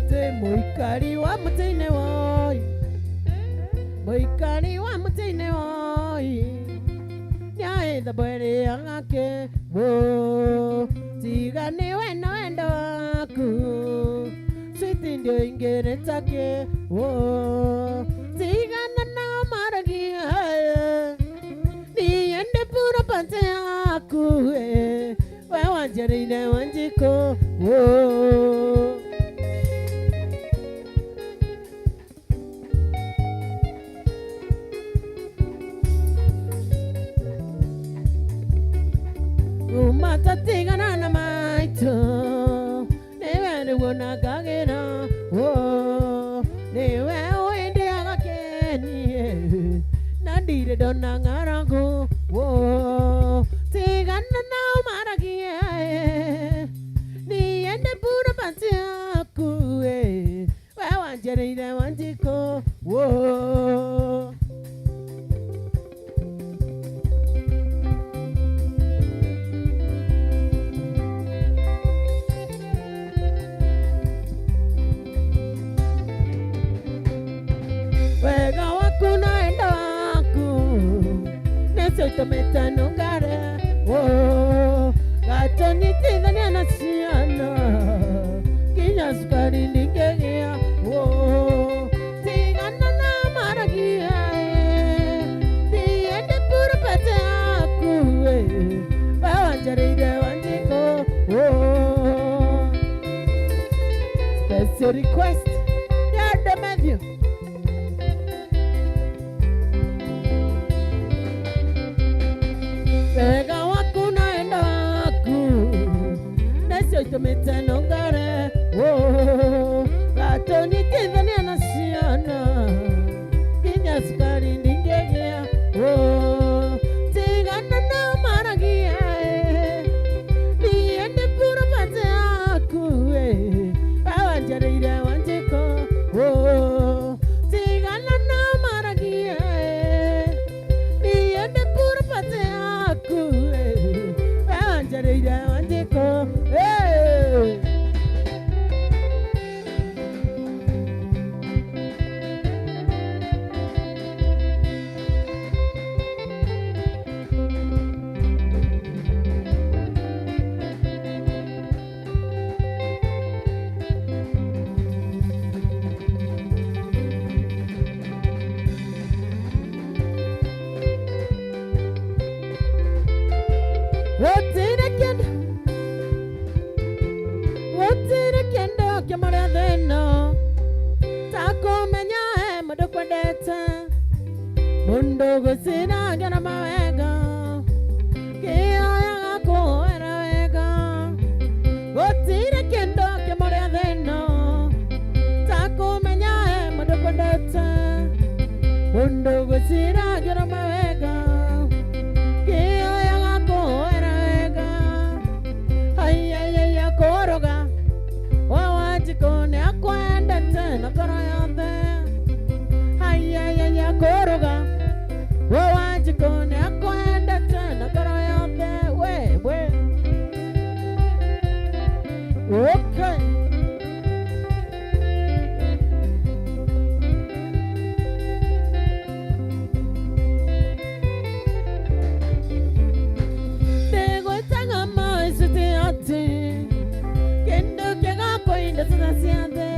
Ti muikari wa mutine woi, muikari wa mutine woi, niaitha bweriaga ki? Wo, tiga ni we na wendo waku. Sweet ndio ingirita ki? Wo, tigana na maragia, eh. Ni ende pura pante yaku, eh. We wanjariire Wanjiko, wo. Uma tatigana na maitu, niwe niguo nangagira, wo, niwe windiaga keni, na ndiri ndona ng'aragu, wo, tigana na umaragia, ni ende pura pante yaku, eh. We wanjariire Wanjiko, wo. Wega waku na wendo waku, nicio itumite nungare, wo. Gatuni tithania na ciana, kinya cukari ndingigia, wo. Tigana na maragia, eh. Ndiendi purupete yaku, eh. We wanjariire Wanjiko, wo. Special request ya Demethu. Wega waku na wendo waku, nicio itumite nungare, wo. Gatuni tithania na ciana, kinya cukari ndingigia, wo. Tigana na maragia, eh. Ndiendi purupete yaku, eh. We wanjariire Wanjiko, wo. Tigana na maragia, eh. Ndiendi purupete yaku, eh. We wanjariire Wanjiko, eh. Gutiri kindu, gutiri kindu kimuria thina ta kumenya e mundu kwendete. Mundu guciragia na mawega, kioyaga kuera wega. Gutiri kindu kimuria thina ta kumenya e mundu kwendete. Mundu guciragia na mawega, kioyaga kuera wega. Ai, ai, ai, akuruga. We Wanjiko ni akwendete na ngoro yonthe. Ai, ai, ai, akuruga. We Wanjiko ni akwendete na ngoro yonthe. We, we. Okay. Ndigwitaga maicuti ati kindu kiega kwi ndeto cia nthi.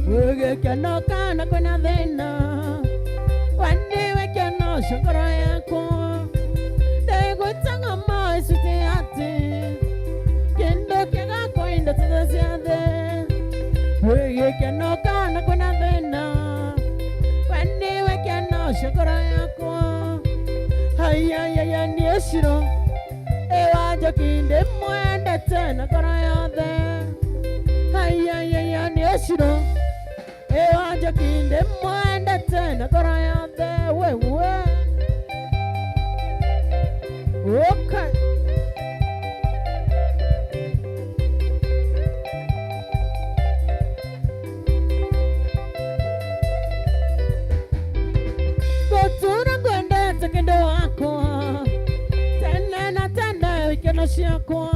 Wi gikeno kana kwina thina, we ni we keno cia ngoro yakwa. Ndigwitaga maicuti ati kindu kiega kwi ndeto cia nthi. Wi gikeno kana kwina thina, we ni we keno cia ngoro yakwa. Ai, ai, ai, ai, ni iciro. Ewa Njoki ndimwendete na ngoro yonthe. Ai, ai, ai, ai, ni Eshiro. Ewa Njoki ndimwendete na ngoro yonthe. Wewe. Okay. Gutura ngwendete kendo wakwa, tene na tene ikeno ciakwa.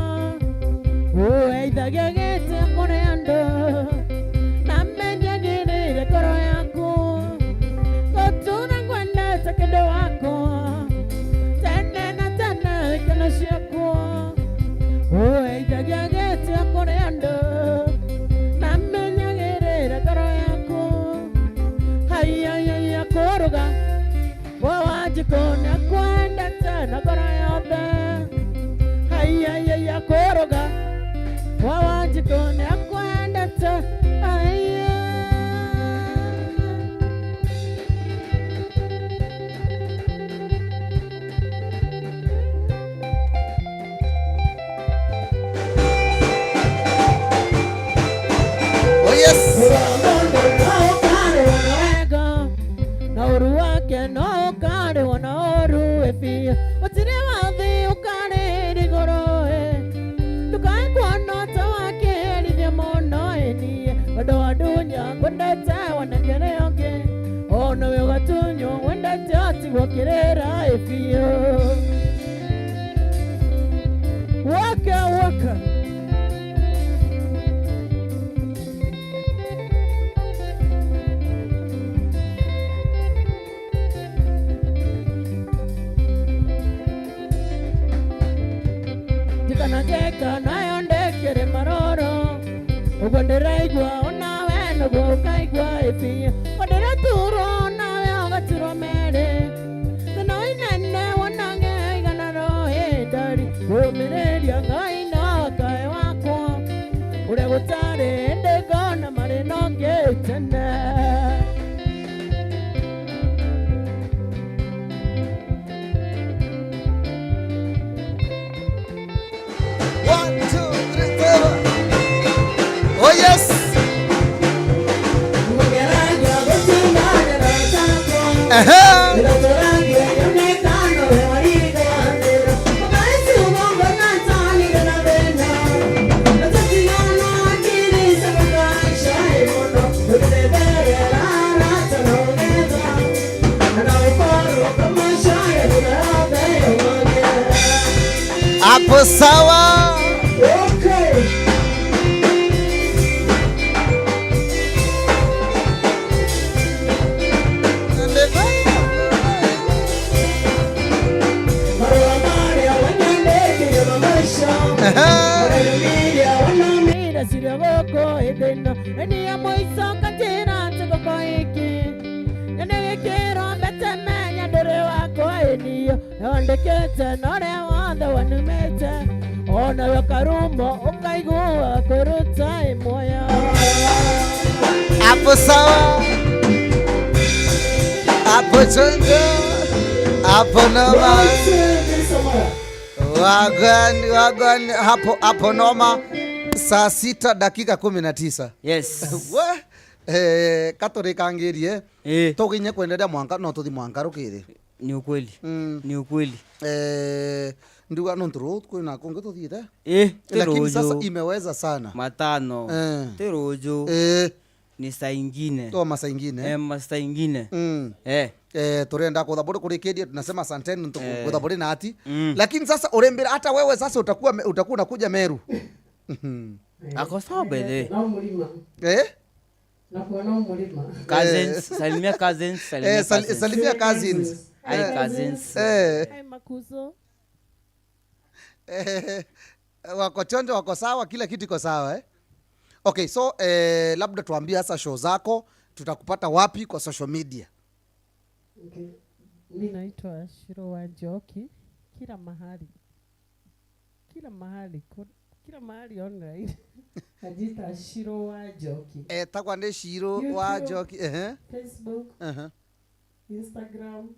Ueithagia giti kuri andu, na menyagirire ngoro yaku. Gutura ngwendete kendo wakwa, tene na tene ikeno ciakwa. Ueithagia giti kuri andu, na menyagirire ngoro yaku. Ai, ai, ai, akuruga. Wa Wanjikune akwendete na ngoro yonthe. Ai, ai, ai, akuruga. Wa Wanjikune akwendete. Ai, ai. Oh, yes. Wega, na uru wake no ukari wona uru e biu. Utiri wathi ukari riguru e. Ndukae kwona ta wakirithia mono e nie. Wendo wa ndunya ngwendete wona kiri ungi. Ona we ugatunywo wendete utigwo kirira e biu. Waka, waka. Ndikana ngeka nayo ndekere maroro. Uguo ndiraigua, o nawe niguo ukaigua e biu. Uguo ndiraturwo, o nawe ugaturwo meri. Thina inene wonage igana roe ndari. Umiriria Ngai no kae wakwa. Uria gutari indi ngona mari no ngitene. One, two, three, four. Oh, yes. Ehe. Hapo sawa. Okay. Aha. Mira ciria guku i thina, ni ya mwico ngatira ntigoko iki. Ni gikiro mbete menya nduri wakwa i niyo. Yandikite na uria wonthe wanumite, ona we ukarumwo ukaigua kwiruta i mwoyo. Hapo sawa. Hapo chonjo. Hapo noma. Wagwan, wagwan, hapo, hapo noma. Saa sita dakika kumi na tisa. Yes. We, eh, katurikangirie. Eh. Tuginye kwenderea mwanka, no tuthi mwanka rukiri. Ni ukweli. Mm. Ni ukweli. Eh, nduga nontu ruu kwina kungi tuthiite. Eh, ti lakini sasa ruju. Imeweza sana. Matano. Eh. Ti ruju. Eh. Ni saa ingine. To masaa ingine. Eh, masaa ingine. Mm. Eh. Eh, turenda kutha buri kurikiria, tunasema asanteni nontu eh. Kutha buri na ati. Mm. Lakini sasa urembera hata wewe sasa utakuwa me-, utakuwa unakuja Meru. Ako sawa by the way. No mlima. Eh? Nakuona mlima. Cousins, eh. Salimia cousins, salimia eh, sal-, cousins. Salimia cousins. Hi, eh. Cousins. Eh. Hi, Makuzo. Eh, wako chonjo, wako sawa, kila kitu iko sawa, eh? Okay, so, eh, labda tuambie sasa show zako, tutakupata wapi kwa social media? Okay. Mi naitwa Shiro wa Njoki, kila mahali. Kila mahali, ku-, kila mahali online. Najiita Shiro wa Njoki. Etagwa ni Shiro wa Njoki, ehe. YouTube, Facebook, ehe. Instagram,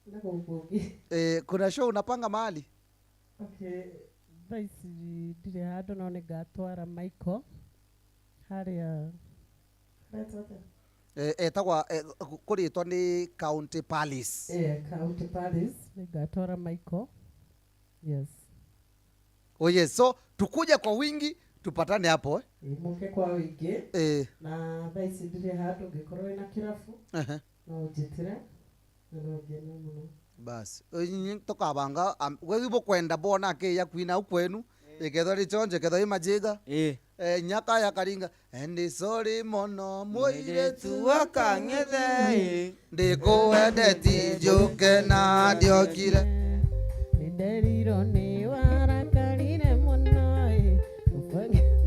na kuu kungi. Eh, kuna show unapanga mahali? Okay. Thaa ici ndiri handu, no ni ngatwara Michael haria. Aretwa atia? Eh, etagwa, eh, ku-, kuritwa ni County Palace. Eh, County Palace. Ni ngatwara Michael. Yes. Oh yes, so tukuje kwa wingi, tupatane hapo, eh? Eh, muke kwa wingi. Eh. Na thaa ici ndiri handu, ngikorwo wina kirabu, ehe, no unjitire, na no ngene muno. Bas. Inyi tukabanga, am-, we ibukwenda bwona akiya kwina au kwenu, eh, ikethwa ni chonje, ikethwa i majiga. Eh. Eh, nyaka ya karinga. Ndi sorry mono, mwiritu wa Kang'ethe, ii. Ndikuwendeti njuke na ndiokire. Ninderirwo ni warakarire mono, ii. Ubange-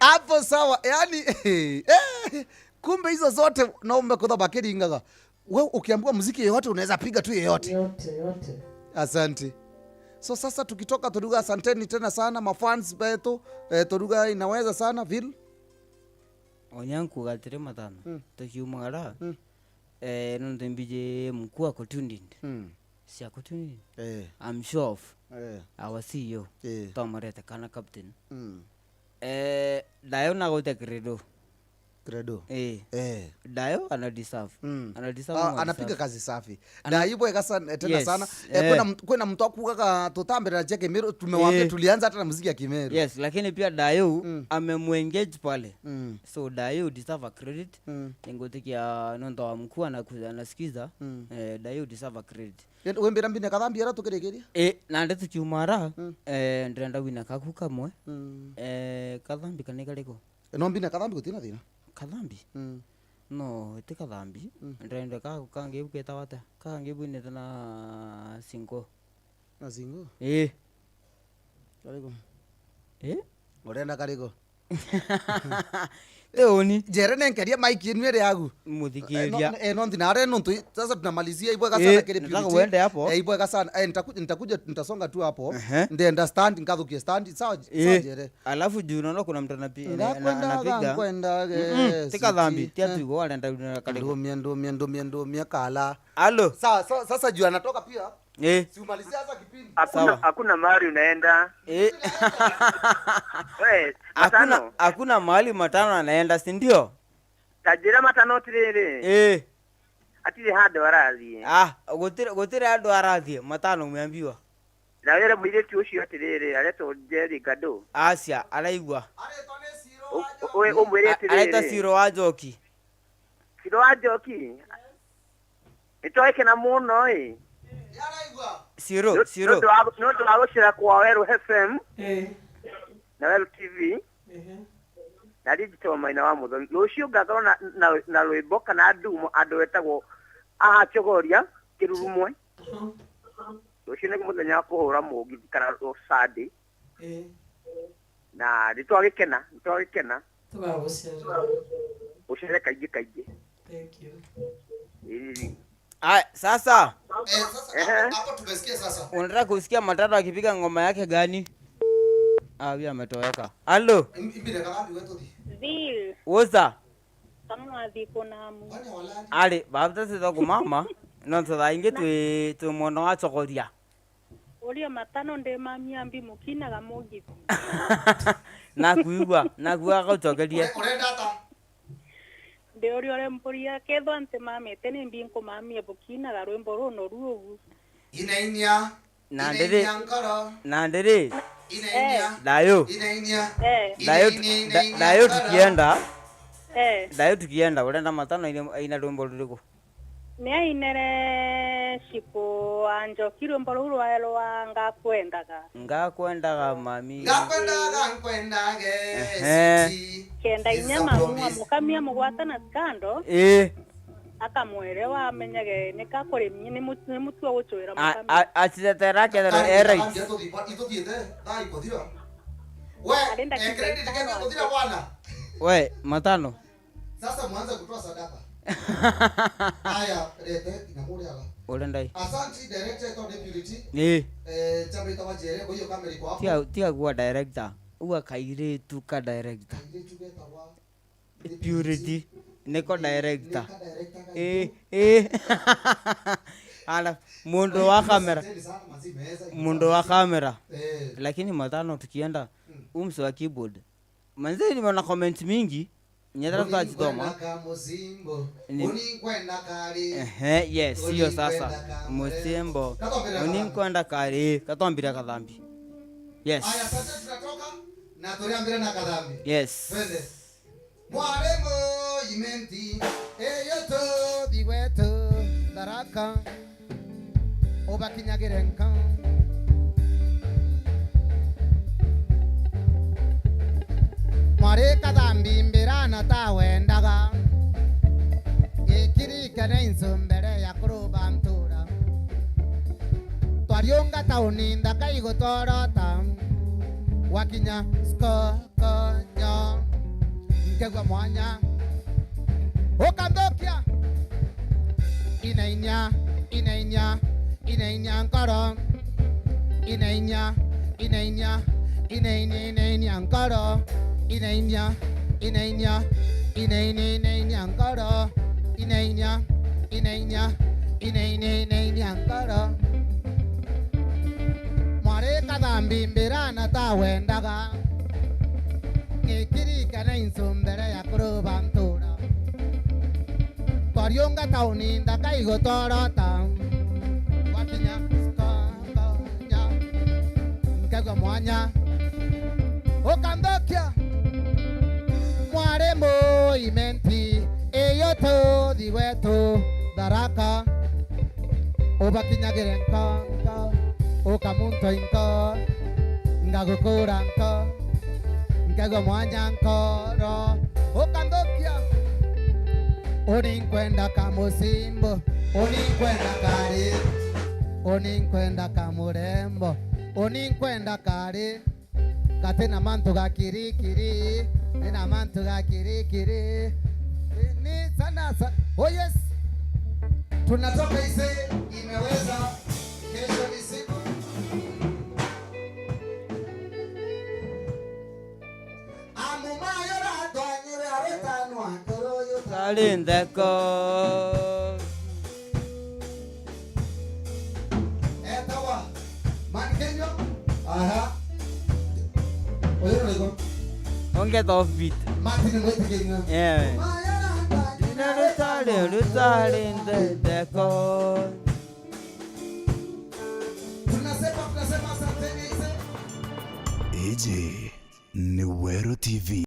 Hapo sawa, yani, eh, kumbe hizo zote no umekuwa bakiringaga. We ukiambiwa muziki yoyote unaweza piga tu yoyote. Yote, yote. Asante. So sasa tukitoka turuga asanteni tena sana mafans betu, eh, turuga inaweza sana Vil. Onyanku gatire matano. Mm. Tukiumagara. Mm. Eh, nontu mbiji mkuu ako tuned in. Mm. Si ako tuned in. Eh. I'm sure of. Eh. Our C E O. Eh. Tomorete kana captain. Mm. Eh, Dayo nagwite Credo. Credo. Eh. Eh. Dayo ana deserve. Mm. Ana deserve. Ah, no anapiga deserve. Kazi safi. Ana- Dayo bwega sana, eh, tena, yes, sana. Eh, eh, kwina mt-, kwina mtu akugaga tutambira cia Kimiru, tumewambia, eh, tulianza hata na muziki ya Kimiru. Yes, lakini pia Dayo, mm, amemuengage pale. Mm. So Dayo deserve a credit. Mm. Ningutikia nontu wa mkuu anaku-, anasikiza. Mm. Eh, Dayo deserve a credit. Yen-, wembira mbine kathambi ara tukirikiria? Eh, nandi tukiumara, mm, eh, ndirenda wina kaku kamwe. Mm. Eh, kathambi kani kariko? No mbine kathambi gutina thina. Kathambi? Mm. No, ti kathambi. Mm. Ndenda ka kangi bwitagwa atia? Kangi bwinite na singo. Na singo? Ii. Karigo. Ii? Urenda karigo? Ti uni. Jere nenkeria mic yenu iri agu. Muthikiria. Eh, no, eh, no nthina are nontu i-, sasa tunamalizia ibwega sana. Ii, kiri nataka Purity. Uende hapo. Eh, ibwega sana. Eh, nitaku-, nitakuja, nitasonga tu hapo. Ehe. Ndenda stand, nkathukie stand. Sawa, ii, sawa, Jere. Alafu juu unaona kuna mtu anapi-, ana-, ana-, ngakwendaga, anapiga. Nkwendaga, mm-mm, eh, ti kathambi, sweetie. Ti ati, eh, ugo arenda unira karibu. Ndumia, ndumia, ndumia, ndumia, kala. Alo. Sawa, sawa, sasa juu anatoka pia. Eh. Si umalizia sasa kipindi. Hakuna, sawa, hakuna mahali unaenda. Eh. We, hakuna, matano. Hakuna mahali matano anaenda, si ndio? Tajira matano tiriri. Eh. Atiri handu arathie. Ah, gutire, gutire andu arathie, matano umeambiwa. Na wire mwiritu ucio atiriri, aretwo Jerry Gado. Acia, araigua. U-, u-, umwire, a-, atiriri. Araita Ciro wa Njoki. Ciro wa Njoki? Nitwekena muno, ii. Ciro, nu-, Ciro. Nuntu wa, nuntu wa gucira kwa Weru F M, eh, na Weru T V, ehe, na Digital Maina wa Muthoni. Ruciu ngathorwo na, na, na rwimbo kana ndumo andu wetagwo Aha Chogoria Kirurumwe. Aha. Ruciu ni muthenya wa kuhura mugithi kana Sunday. Eh. Na nitwagikena, nitwagikena. Tugagucera. Ucere kaingi kaingi. Thank you. Ii. Aya, sasa. Eh, sasa, ehe, hapo, hapo tumesikia sasa. Unataka kusikia matata akipiga ngoma yake gani? Ah, huyu ametoweka. Halo. Im-, imbire kagambi wetu thi. Bill. Woza. Kamwathi kunamu. Kwani walani? Ari, baptist to kumama. No thaa ingi twi, twi mwana wa chokoria. Uria matano ndimamia mbi mukinaga mugithi. Nakuigua, nakuigua gaucokerie. Ure-, urenda ata? Ndi uria uremburia, kethwa ntimamite ni mbi nkumamia bukinaga rwimbo runoru ugu. Inainia, na ndiri, inainia ngoro. Na ndiri. Inainia. Eh. Dayo. Inainia. Eh. Dayo, inainia, da-, inainia dayo ngoro. Tukienda. Eh. Dayo tukienda, urenda matano ina, ina rwimbo ruriku? Ni ainere Ciku wa Njoki rwimbo ruu rwaerwa Ngakwendaga. Ngakwendaga mami. Ngakwendaga, nkwendage, ehe, sweetie. Kenda inya mamu amukamia mugwata na scandal. Ii. Akamwere wamenyage nika kurimie ni mu-, ni mutu wa gucwira a-, mukamia. A-, acitetera akethera e right. Ituthiite, thaa ikuthira. We, arenda eh, credit kenda kuthira bwana. We, matano. Sasa mwanze kutoa sadaka. Haya, lete, inamuri ala. Ule ndai. Asante, director, ito ni Purity. Ii. Eh, chama itawa Jere, kwa hiyo kamera iko hapo. Tia, tia kuwa director. Uga kairitu ka director. Kairitu getawa Purity. Niko director. Niko director. Eh, eh. Ala, mundu wa kamera. Mundu wa kamera. Eh. Lakini matano tukienda, mm, umse wa keyboard. Manze, nimeona comment mingi. Nyethera tutacithoma. Ni- Ehe, yes, hiyo sasa. Musimbo. Uninkwenda kari. Katwambire kathambi. Yes. Aya, sasa tunatoka na turiambira na kathambi. Yes. Twende. Mwarimu Imenti, eyo tuthi gwetu Tharaka, ubakinyagire nka. Mwari kathambi mbirana ta wendaga, gikirikane insu mbere ya kuruba ntura. Twariunga tauni nthaka igutorota, wakinya sko- konyo, nkegua mwanya, ukanthukia. Inainia, inainia, inainia nkoro. Inainia, inainia, inainia, inainia nkoro. Inainia, inainia, inainia, inainia nkoro. Inainia, inainia, inainia, inainia nkoro. Mwari kathambi mbirana ta wendaga, gikirikane insu mbere ya kuruba ntura. Twariunga tauni nthaka igutorota, wakinya Skokonya, nkegua mwanya, ukanthukia. Mwarimu Imenti, iyo tuthi gwetu Tharaka. Ubakinyagire nko, nko, ukamuntwa inko, ngagukura nko, nkegua mwanya nkoro, ukanthukia. Uninkwenda ka musimbo, uninkwenda kari, uninkwenda ka murembo, uninkwenda kari. Gati na mantu ga kirikiri, ni na mantu ga kirikiri. Ni sana sana. Oh yes. Tunatoka ise imeweza, kesho ni siku. Amu mayo ratwanyire aritano akoro yo. Tari ntheko. Etawa Man Kenya. Aha. Uyu ni rigo. Ongeza offbeat. Martin Mwitikinywa. Yeah. Ina rutari, rutari ntheko. Tunasema, tunasema asanteni, ise. Iji ni Weru T V.